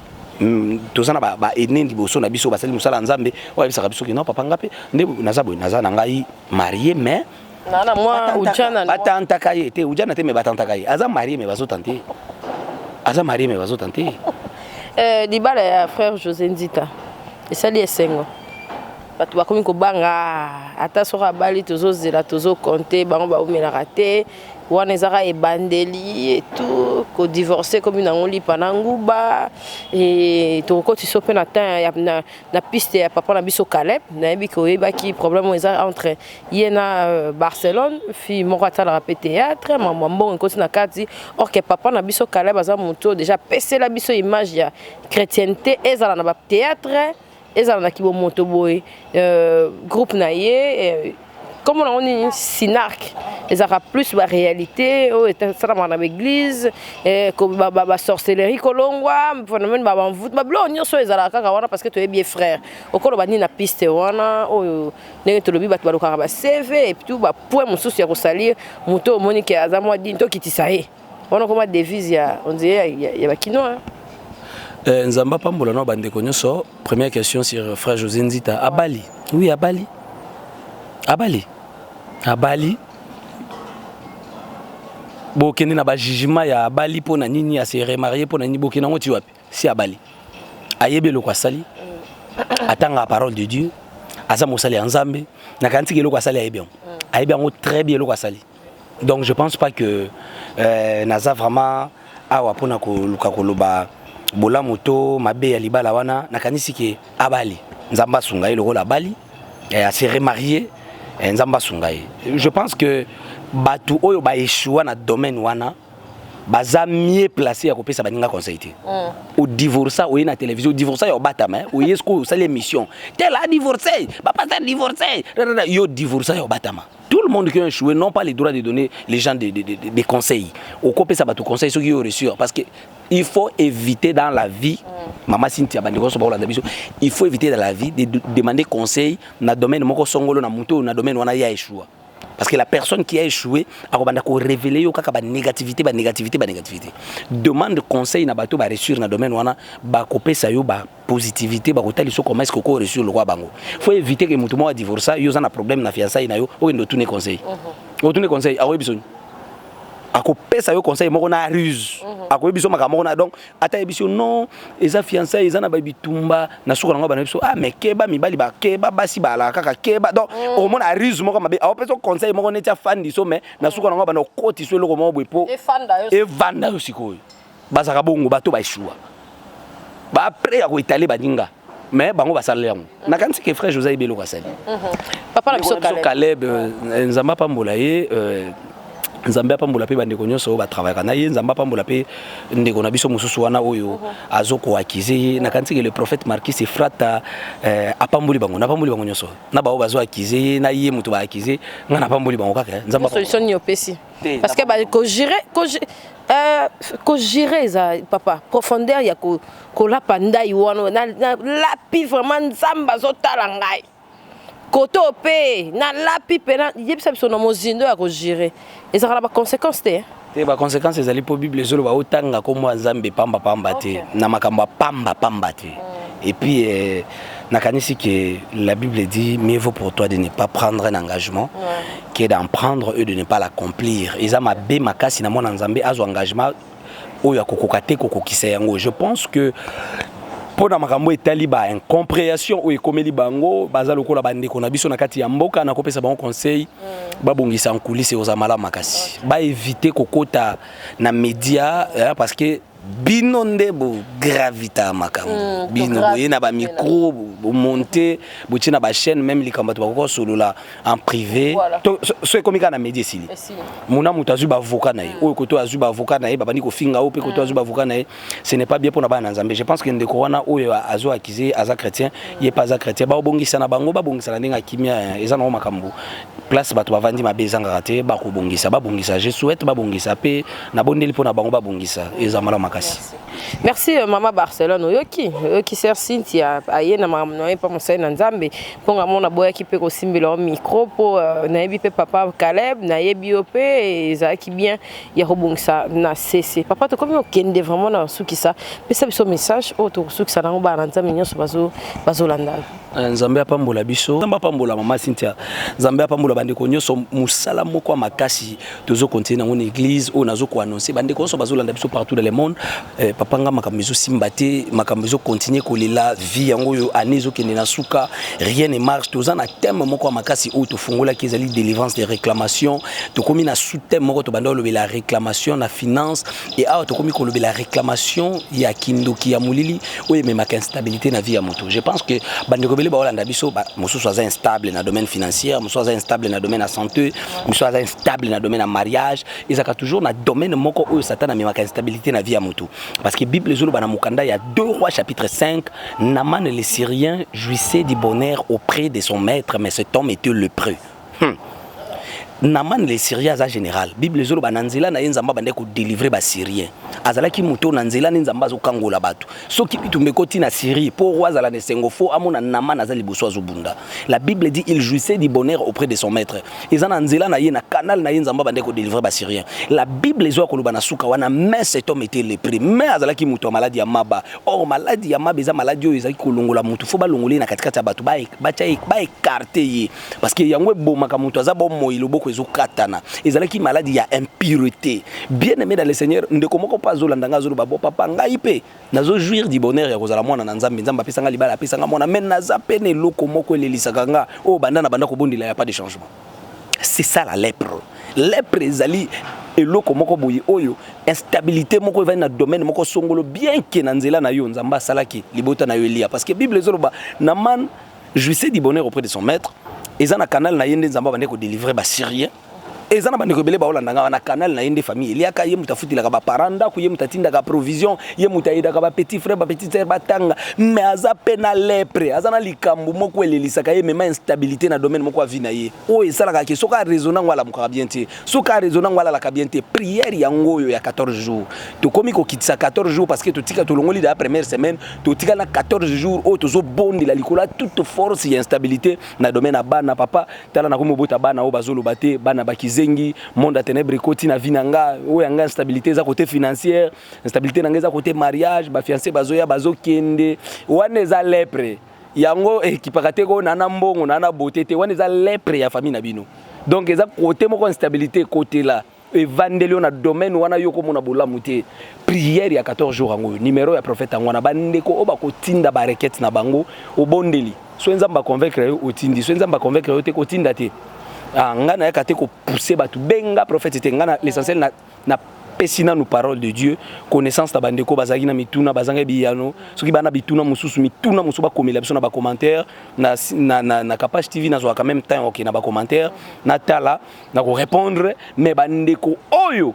Toza na baene liboso na biso, basali mosala ya Nzambe oyo ayebisaka biso ke non, papa, nga mpe nde naza boye, naza na ngai marié, mais na mwa ujana. Batantaka ye te, ujana te, mais batantaka ye. Aza marié, mais bazotante ye. Aza marié, mais bazotante ye. Libala ya frère José Nzita esali esengo. Bato bakomi kobanga. Ata soki abali, tozozela, tozokonte bango baumelaka te. Wana ezaka ebandeli etu kodivorce komi nango lipa na nguba. E tokokotisa mpe na temps na piste ya papa na biso Caleb. Nayebi ke oyebaki problème oyo eza entre ye na Barcelone, fille moko atalaka mpe théâtre. Mambo mbongo ekoti na kati. Or ke papa na biso Caleb aza motu oyo déjà apesela biso image ya chrétienté, ezala na bathéâtre, ezala na kibomoto boye. Groupe na ye, kombo nango nini, Sinark, ezalaka plus baréalité oyo esalamaka na baéglise, basorcellerie, kolongwa phénomène babamvutu, babiloko nyonso oyo ezalaka kaka wana. Parce que toyebi ye, frère, okoloba nini na piste wana oyo? Ndenge tolobi, bato balukaka baCV et puis bapoint mosusu ya kosalir moto omoni ke aza mwa dini, tokitisa ye wana, koma devise ya on dirait ya bakinois. Nzambe apambola na bandeko nyonso. Première question sur frère José Nzita: abali? Oui, abali, abali, abali. Bokende na bajugement ya abali mpo na nini, ase remarié mpo na nini? Bokende yango ti wapi? Si abali, ayebi eloko asali, atanga parole de Dieu, aza mosali ya Nzambe. Nakanisi eloko asali, ayebi yango, ayebi yango très bien eloko asali. Donc je pense pas que naza vraiment awa mpona koluka koloba bolamu to mabe ya libala wana. Nakanisi ke abali, Nzambe asunga ye. Lokola abali, ase remarié, Nzambe asunga ye. Je pense que bato oyo baéchoua na domaine wana baza mieux placé ya kopesa baninga conseil te. Odivorça, oye na télévision, odivorça ya obatama, oye sikoyo osali émission tel a divorcé, bapasteur divorcé. Yo divorça ya obatama. Tout le monde qui a échoué n'ont pas le droit de donner les gens des conseils. Okopesa bato conseil soki yo réussir, parce que il faut éviter dans la vie, mama Cynthia, bandeko nyonso bakolanda biso, il faut éviter dans la vie de demander conseil na domaine moko songolo na moto oyo na domaine wana ya échoua, parce que la personne qui a échoué akobanda korévéler yo kaka banégativité, banégativité, banégativité. Demande conseil na bato baréussir na domaine wana, bakopesa yo bapositivité, bakotalisa comment est-ce que okoréussir lokwa bango. Faut éviter que moto moko adivorça, yo oza na problème na fiançaille na yo, okende otune conseil. Otune conseil, akoyebi soni, akopesa yo conseil moko na ruse, akoyebi biso makambo moko na. Donc ata yebi biso non, eza fiançaille, eza na babitumba na suka nango, bana biso: ah mais keba, mibali bakeba, basi balaka kaka, keba. Donc okomona ruse moko mabe, akopesa yo conseil moko neti afandi so, mais na suka nango bana okoti so eloko moko boye po evanda yo. Sikoyo bazalaka bongo, bato baéchoua baprêt ya koetale baninga, mais bango basaleli yango. Nakanisi ke frère José ayebi eloko asali. Papa na biso Caleb, Nzambe apambola ye. Nzambe apambola mpe bandeko nyonso oyo batravaillaka na ye. Nzambe apambola mpe ndeko na biso mosusu wana oyo azokoakize ye. Nakanisi ke le prophète Marquis Efrata apamboli bango. Napamboli bango nyonso, na bao bazoakize ye, na ye moto baakize. Ngai napamboli bango kaka. Nzambe, solution nini opesi? Parce que kogérer, kogérer eza papa profondeur ya kolapa ndai wana. Nalapi vraiment, Nzambe azotala ngai. Koto mpe nalapi mpena, yebisa biso na mozindo ya kojurer, ezalaka na baconséquence te? Te, baconséquence ezali, mpo Bible ezoloba otanga kombo ya Nzambe pambapamba te, na makambo ya pambapamba te. Et puis nakanisi que la Bible dit: mieux vaut pour toi de ne pas prendre un engagement que d'en prendre et de ne pas l'accomplir. Eza mabe makasi na mwana Nzambe azwa engagement oyo akokoka te kokokisa yango. Je pense que mpo na makambo etali ba incompréhension oyo ekomeli bango, baza lokola bandeko na biso na kati ya mboka, nakopesa bango conseil: babongisa en coulisse, ekozala malamu makasi. Baéviter kokota na média, parce que bino nde bogravita makambo. Bino boye na bamicro, bomonte, botie na bachaîne, même likambo bato bakoki kosolola en privé. So ekomi kaka na média, esili. Mona moto azwi baavocat na ye, oyo koto azwi baavocat na ye, babandi kofinga oyo mpe koto azwi baavocat na ye. Ce n'est pas bien mpona bana na Nzambe. Je pense que ndeko wana oyo azo accuser aza chrétien, ye mpe aza chrétien. Babongisa na bango, babongisa na ndenge ya kimia. Eza nango makambo place bato bavandi mabe ezangaka te. Bakobongisa, babongisa. Je souhaite babongisa mpe nabondeli mpo na bango, babongisa, eza malamu makasi. Merci, mama Barcelone. Oyoki, oyoki sœur Cynthia aye na makambo na ye mpa mosali na Nzambe, mpo nga mona boyaki mpe kosimbela yo micro, mpo nayebi mpe papa Caleb, nayebi yo mpe ezalaki bien ya kobongisa na cc. Papa, tokomi okende vraiment na basukisa. Pesa biso message oyo tokosukisa nango bana na Nzambe nyonso bazolanda. Nzambe apambola biso, Nzambe apambola mama Cynthia, Nzambe apambola bandeko nyonso. Mosala moko ya makasi tozokontinue nango na église oyo nazokoannonce bandeko nyonso bazolanda biso partout dans le monde. Papa, nga makambo ezosimba te, makambo ezokontinue kolela vie yango oyo, année ezokende na suka, rien ne marche. Toza na thème moko ya makasi oyo tofungolaki, ezali délivrance de réclamation. Tokomi na sous thème moko, tobanda kolobela réclamation na finance, e awa tokomi kolobela réclamation ya kindoki ya molili oyo ememaka instabilité na vie ya moto. Je pense que bandeko ebele baolanda biso, mosusu aza instable na domaine financier, mosusu aza instable na domaine ya santé, mosusu aza instable na domaine ya mariage. Ezalaka toujours na domaine moko oyo Satan amemaka instabilité na vie ya moto, parce que Bible ezoloba na mokanda ya 2 Rois chapitre 5: Naman le Syrien jouissait du bonheur auprès de son maître, mais cet homme était lépreux. Naman le Syrien aza général. Bible ezoloba na nzela na ye Nzambe abandaki kodélivrer Basyrien. Azalaki moto na nzela nde Nzambe azokangola bato. Soki bitumba ekoti na Syrie, mpo roi azala na esengo, fo amona Naman aza liboso azobunda. La Bible dit: il jouissait du bonheur auprès de son maître. Eza na nzela na ye, na canal na ye, Nzambe abandaki kodélivrer Basyrien. La Bible ezoya koloba na suka wana: mais cet homme était lépreux. Mais azalaki moto ya maladi ya maba. Or maladi ya maba eza maladi oyo ezalaki kolongola motu, fo balongola ye na katikati ya bato, baécarter ye, parce que yango ebomaka moto aza bomoi, loboko ezokatana. Ezalaki maladi ya impureté. Bien aimé dans le Seigneur, ndeko moko mpo azolanda nga, azoloba: bo papa, ngai mpe nazojouir du bonheur ya kozala mwana na Nzambe, Nzambe apesanga libala, apesanga mwana, mais naza mpe na eloko moko elelisaka nga oyo banda na banda kobondela, ya pas de changement. C'est ça la lèpre. Lèpre ezali eloko moko boye oyo instabilité moko evandi na domaine moko songolo, bien que na nzela na yo Nzambe asalaki libota na yo elia, parce que Bible ezoloba Naman jouissait du bonheur auprès de son maître. Eza na canal na ye nde Nzambe abandeki kodélivrer Basyrien. Eza na bandeko ebele baolanda nga na canal na ye nde famille eliaka, ye moto afutilaka baparent ndako, ye moto atindaka provision, ye moto ayedaka bapetit frère, bapetit sœur batanga, mais aza mpe na lèpre, aza na likambo moko elelisaka ye, mema instabilité na domaine moko ya vie na ye, oyo esalaka ke soki araisonne yango, alamukaka bien te, soki araisonne yango, alalaka bien te. Prière yango oyo ya 14 jours, tokomi kokitisa 14 jours, parce que totika, tolongoli da première semaine, totika na 14 jours oyo tozobondela likolo ya toute force ya instabilité na domaine ya bana. Papa, tala, nakomi obota bana oyo bazoloba te, bana bakizengi, monde ya ténèbre ekoti na vie na nga. Oyo ya nga instabilité eza côté financière, instabilité na nga eza côté mariage, bafiancé bazoya, bazokende. Wana eza lèpre. Yango ekipaka te ko na mbongo na beauté te. Wana eza lèpre ya famille na bino. Donc eza côté moko instabilité ekotela, evandeli yo na domaine wana, yo komona bolamu te. Prière ya 14 jours yango oyo, numéro ya prophète yango wana. Bandeko oyo bakotinda barequête na bango, obondeli, so Nzambe aconvaincre yo, otindi. So Nzambe aconvaincre yo te, kotinda te. Ah, nga nayaka te kopousser bato benga prophète te. Nga na l'essentiel na pesi nanu parole de Dieu, connaissance na bandeko bazalaki na mituna, bazanga biyano. Soki bana bituna mosusu, mituna mosusu, bakomela biso na bacommentaire na Capage TV. Nazwaka même temps, ok, na bacommentaire natala, na korépondre. Mais bandeko oyo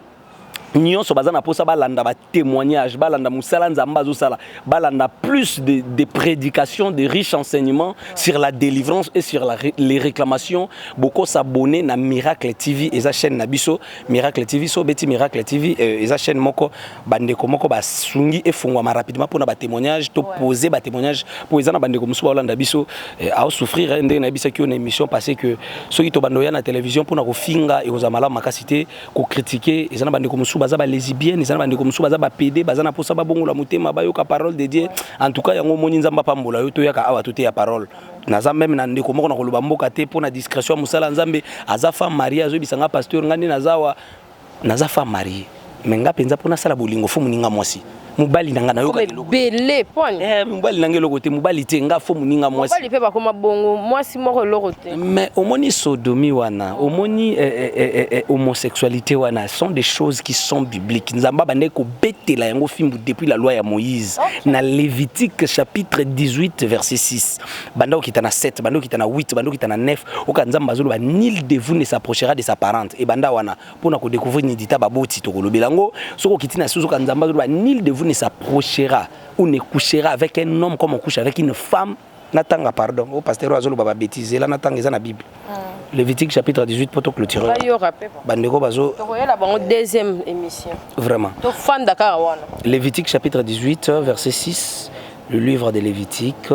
Nyonso baza na mposa balanda batémoignage, balanda mosala Nzambe azosala, balanda plus de prédications, de riches enseignements sur la délivrance et sur les réclamations, bokos'abonner na Miracle TV. Eza chaîne na biso, Miracle TV. So obeti Miracle TV, eza chaîne moko bandeko moko basungi efungwama rapidement mpona batémoignage, to poser batémoignage, mpo eza na bandeko mosusu baolanda biso aosouffrir. Ndenge nayebisaki yo na émission passé que soki tobanda oya na télévision mpona kofinga, ekozala malamu makasi te, kocritiquer. Eza na bandeko mosusu baza balesbienne, eza na bandeko mosusu baza bapédés, baza na mposa babongola motema, bayoka parole de Dieu. En tout cas, yango omoni, Nzambe apambola yo. Toyaka awa, toteya parole. Naza même na ndeko moko na koloba mboka te mpo na discrétion ya mosala ya Nzambe. Aza femme mariée, azoyebisa nga: "Pasteur, nga nde naza awa, naza femme mariée, mais nga mpenza mpo nasala bolingo, faut moninga mwasi. Mobali na nga nayoka eloko ebele poni." Eh, mobali na nga eloko te, mobali te, nga faut moninga mwasi. Mobali mpe bakoma bongo, mwasi moko eloko te. Mais omoni sodomie wana, omoni homosexualité wana, sont des choses qui sont bibliques. Nzambe abandaki kobetela yango fimbu depuis la loi ya Moïse, na Lévitique chapitre 18 verset 6, banda okita na 7, banda okita na 8, banda okita na 9, oka Nzambe azoloba: "Nul de vous ne s'approchera de sa parente." Ebanda wana mpona kodécouvrir nudité baboti, tokolobela yango. Soki okiti na susu, oka Nzambe azoloba: "Nul de vous ne s'approchera ou ne couchera avec un homme comme on couche avec une femme." Natanga, pardon, o pasteur oyo azoloba babêtises ela, natanga, eza na Bible, Lévitique chapitre 18, po toclôturer. Bayoka mpe. Bandeko bazo Tokoyela bango deuxième émission. Vraiment. Tofanda kaka wana. Lévitique chapitre 18 verset 6, le livre de Lévitique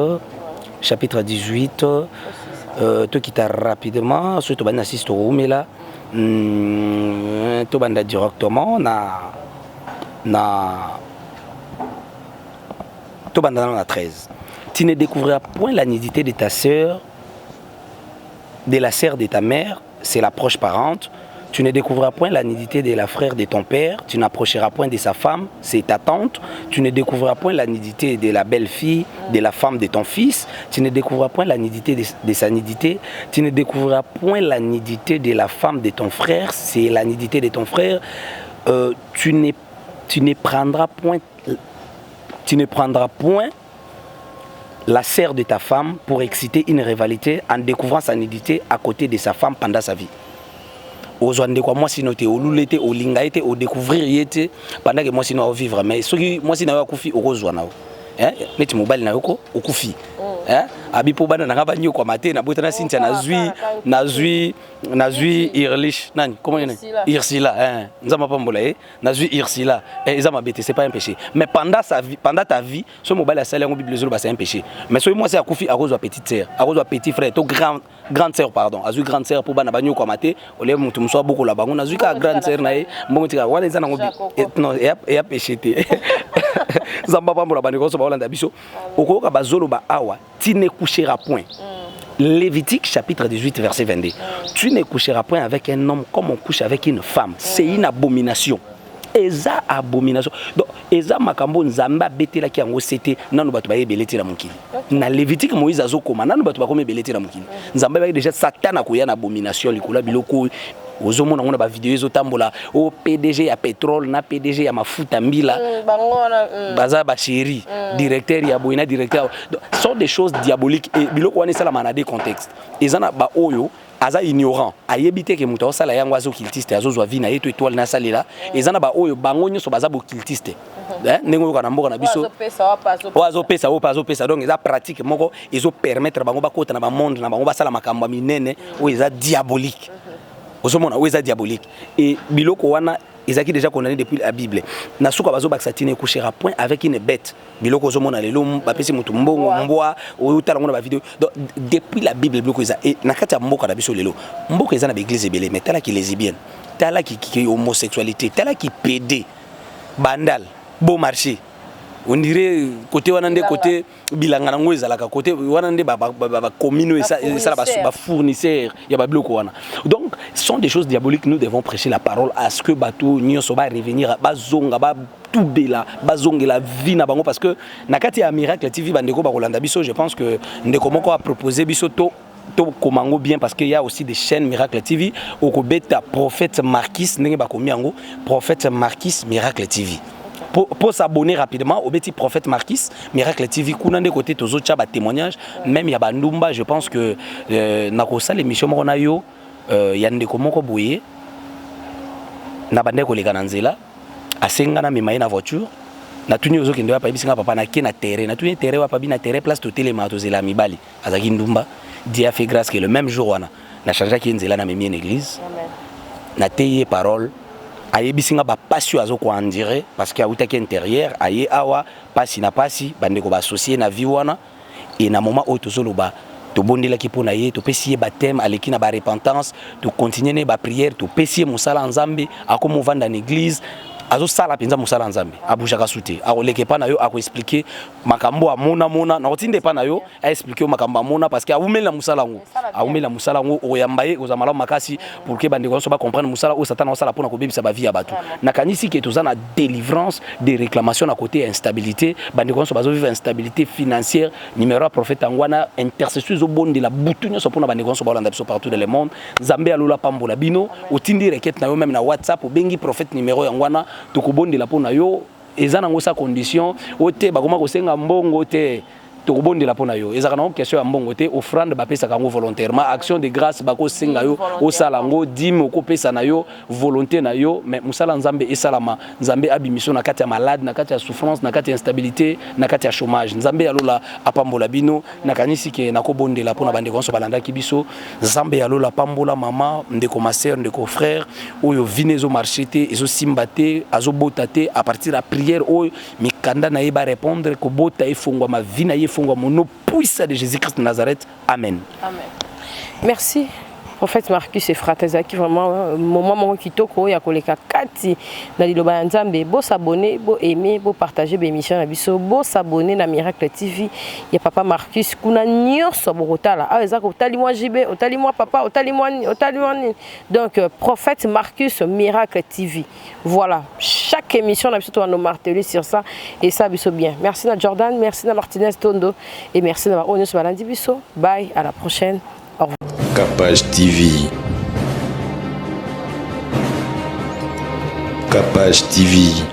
chapitre 18, tokita rapidement. Soki tobandi na 6, tokoumela. Tobanda directement na tobanda nano na 13: "Tu ne découvriras point la nudité de ta sœur, de la sœur de ta mère, c'est la proche parente. Tu ne découvriras point la nudité de la frère de ton père, tu n'approcheras point de sa femme, c'est ta tante. Tu ne découvriras point la nudité de la belle-fille, de la femme de ton fils, tu ne découvriras point la nudité de sa nudité. Tu ne découvriras point la nudité de la femme de ton frère, c'est la nudité de ton frère. Tu ne prendras point la sœur de ta femme pour exciter une rivalité en découvrant sa nudité à côté de sa femme pendant sa vie." Ozwa ndeko ya mwasi no te, olula te, olinga ye te, odécouvrir ye te pendant que mwasi no aovivre. Mais soki mwasi na yo akufi, okozwa na yo. Eh, neti mobali na yo ko okufi. Eh, abi mpo bana na nga banyokwama te, nabota na Cynthia, nazwi Irlish nani, comment nani? Ursula. Ursula, eh, Nzambe apambola ye. Nazwi Ursula, eh, eza mabe te, c'est pas un péché. Mais pendant sa vie, pendant ta vie, so mobali asali yango, Bible ezoloba c'est un péché. Mais soki mwasi akufi, akozwa petite sœur, akozwa petit frère to grande sœur, pardon. Azwi grande sœur mpo bana banyokwama te, olie moto mosusu abokola bango, nazwi kaka grande sœur na ye, mbongo tika wana, eza nango non, eya péché te. Nzambe apambola bandeko nyonso baolanda biso. Okoyoka bazoloba awa: "Tu ne coucheras point." Lévitique chapitre 18 verset 22: "Tu ne coucheras point avec un homme comme on couche avec une femme, c'est une abomination." Eza abomination. Donc eza makambo Nzambe abetelaki yango sete nano bato bayebele te na mokili. Na Lévitique, Moïse azokoma, nano bato bakomi ebele te na mokili. Nzambe ayebaki déjà Satan akoya na abomination likolo ya biloko oyo ozomona ngo na bavideo ezotambola, o PDG ya pétrole na PDG ya mafuta mbila. Bango wana. Baza bachéri, directeur ya boye na directeur. Donc, sont des choses diaboliques et biloko wana esalama na des contextes. Eza na baoyo aza ignorant, ayebi te ke moto aosala yango aza occultiste, azozwa vie na ye to étoile nasalela. Eza na baoyo bango nyonso baza baoccultiste. Eh, ndenge oyoka na mboka na biso, azopesa wapa. Oyo azopesa, oyo mpe azopesa. Donc eza pratique moko ezopermettre bango bakota na bamonde na bango, basala makambo ya minene oyo eza diabolique. Ozomona, oyo eza diabolique. Et biloko wana ezalaki déjà condamné depuis la Bible. Na suka bazobakisa: "Tu ne couchera point avec une bête." Biloko ozomona lelo, bapesi motu mbongo, mbwa oyo, otala ngo na bavideo. Donc depuis la Bible biloko eza. E na kati ya mboka na biso lelo, mboka eza na baeglise ebele, mais talaki lesbienne, talaki homosexualité, talaki PD, Bandal, Beau Marché, on dirait côté wana nde côté bilanga nango ezalaka côté wana nde bacommune oyo esala bafournisseur ya babiloko wana. Donc ce sont des choses diaboliques. Nous devons prêcher la parole à ce que bato nyonso barevenir, bazonga, batubela, bazongela vie na bango. Parce que na kati ya Miracle TV, bandeko bakolanda biso, je pense que ndeko moko aproposé biso to tokoma yango bien, parce qu'il y a aussi des chaînes Miracle TV. Okobeta Prophète Marquis, ndenge bakomi yango, Prophète Marquis Miracle TV. Pour s'abonner rapidement, obeti Prophète Marquis Miracle TV. Kuna nde côté tozotia batémoignage même ya bandumba. Je pense que nakosala émission moko na yo, ya ndeko moko boye na bandeko koleka na nzela. Asenga namema ye na voiture. Natuni: "Ozokende wapi?" Ayebisi nga: "Papa, nake na terrain." Natuni: "Terrain wapi?" Abi: "Na terrain, place totelema, tozela mibali." Azalaki ndumba. Dieu a fait grâce que le même jour wana nachangeaki ye nzela, namemi ye na église, nateyi ye parole. Ayebisi nga bapasi oyo azokoendurer parce que awutaki intérieur, aye awa pasi na pasi, bandeko baassocier na vie wana. E na moment oyo tozoloba, tobondelaki mpo na ye, topesi ye baptême, aleki na barepentance, tocontinue na ye baprière, topesi ye mosala ya Nzambe, akomi ovanda na église, azosala mpenza mosala ya Nzambe, abougeaka su te. Akoleka epa na yo, akoexpliquer makambo amonamona. Nakotinda epa na yo, aexpliquer yo makambo amona parce que awumeli na mosala yango, awumeli na mosala yango. Okoyamba ye, kozala malamu makasi pour que bandeko nyonso bacomprendre mosala oyo Satan aosala mpona kobebisa bavie ya bato. Nakanisi ke toza na délivrance de réclamation na côté ya instabilité. Bandeko nyonso bazovivre instabilité financière, numéro ya prophète yango wana. Intercession ezobondela butu nyonso mpona bandeko nyonso baolanda biso partout dans le monde. Nzambe alola pambola bino. Otindi requête na yo même na WhatsApp, obengi prophète, numéro yango wana, tokobondela mpo na yo. Eza nango sa condition o te, bakoma kosenga mbongo te. Tokobondela mpo na yo, ezalaka nango question ya mbongo te. Offrande bapesaka yango volontairement, action de grâce bakosenga yo osala yango, dîme okopesa na yo volonté na yo, mais mosala Nzambe esalama. Nzambe abimiso na kati ya malade, na kati ya souffrance, na kati ya instabilité, na kati ya chômage. Nzambe ya lola apambola bino. Nakanisi ke nakobondela mpona bandeko nyonso balandaki biso. Nzambe ya lola apambola mama, ndeko, ma sœur, ndeko, frère oyo vie na ezomarcher te, ezosimba te, azobota te. À partir ya prière oyo, mikanda na ye barépondre, kobota efongwama, vie na ye efongwama au nom puissant de Jésus Christ de Nazareth, amen. Amen. Merci, prophète Marcus Efrata. Ezalaki vraiment moment moko kitoko oyo ya koleka kati na liloba ya Nzambe. Bos'abonner, boaimer, bopartager baémission na biso. Bos'abonner na Miracle TV ya papa Marcus. Kuna nyonso bokotala awa eza otali mwa JB, otali mwa papa, otali mwa, otali mwa nini. Donc prophète Marcus, Miracle TV, voilà. Chaque émission na biso tobando marteler sur ça et ça biso bien. Merci na Jordan, merci na Martinez Tondo et merci na baoyo nyonso balandi biso. Bye, à la prochaine, au revoir. Capage TV. Capage TV.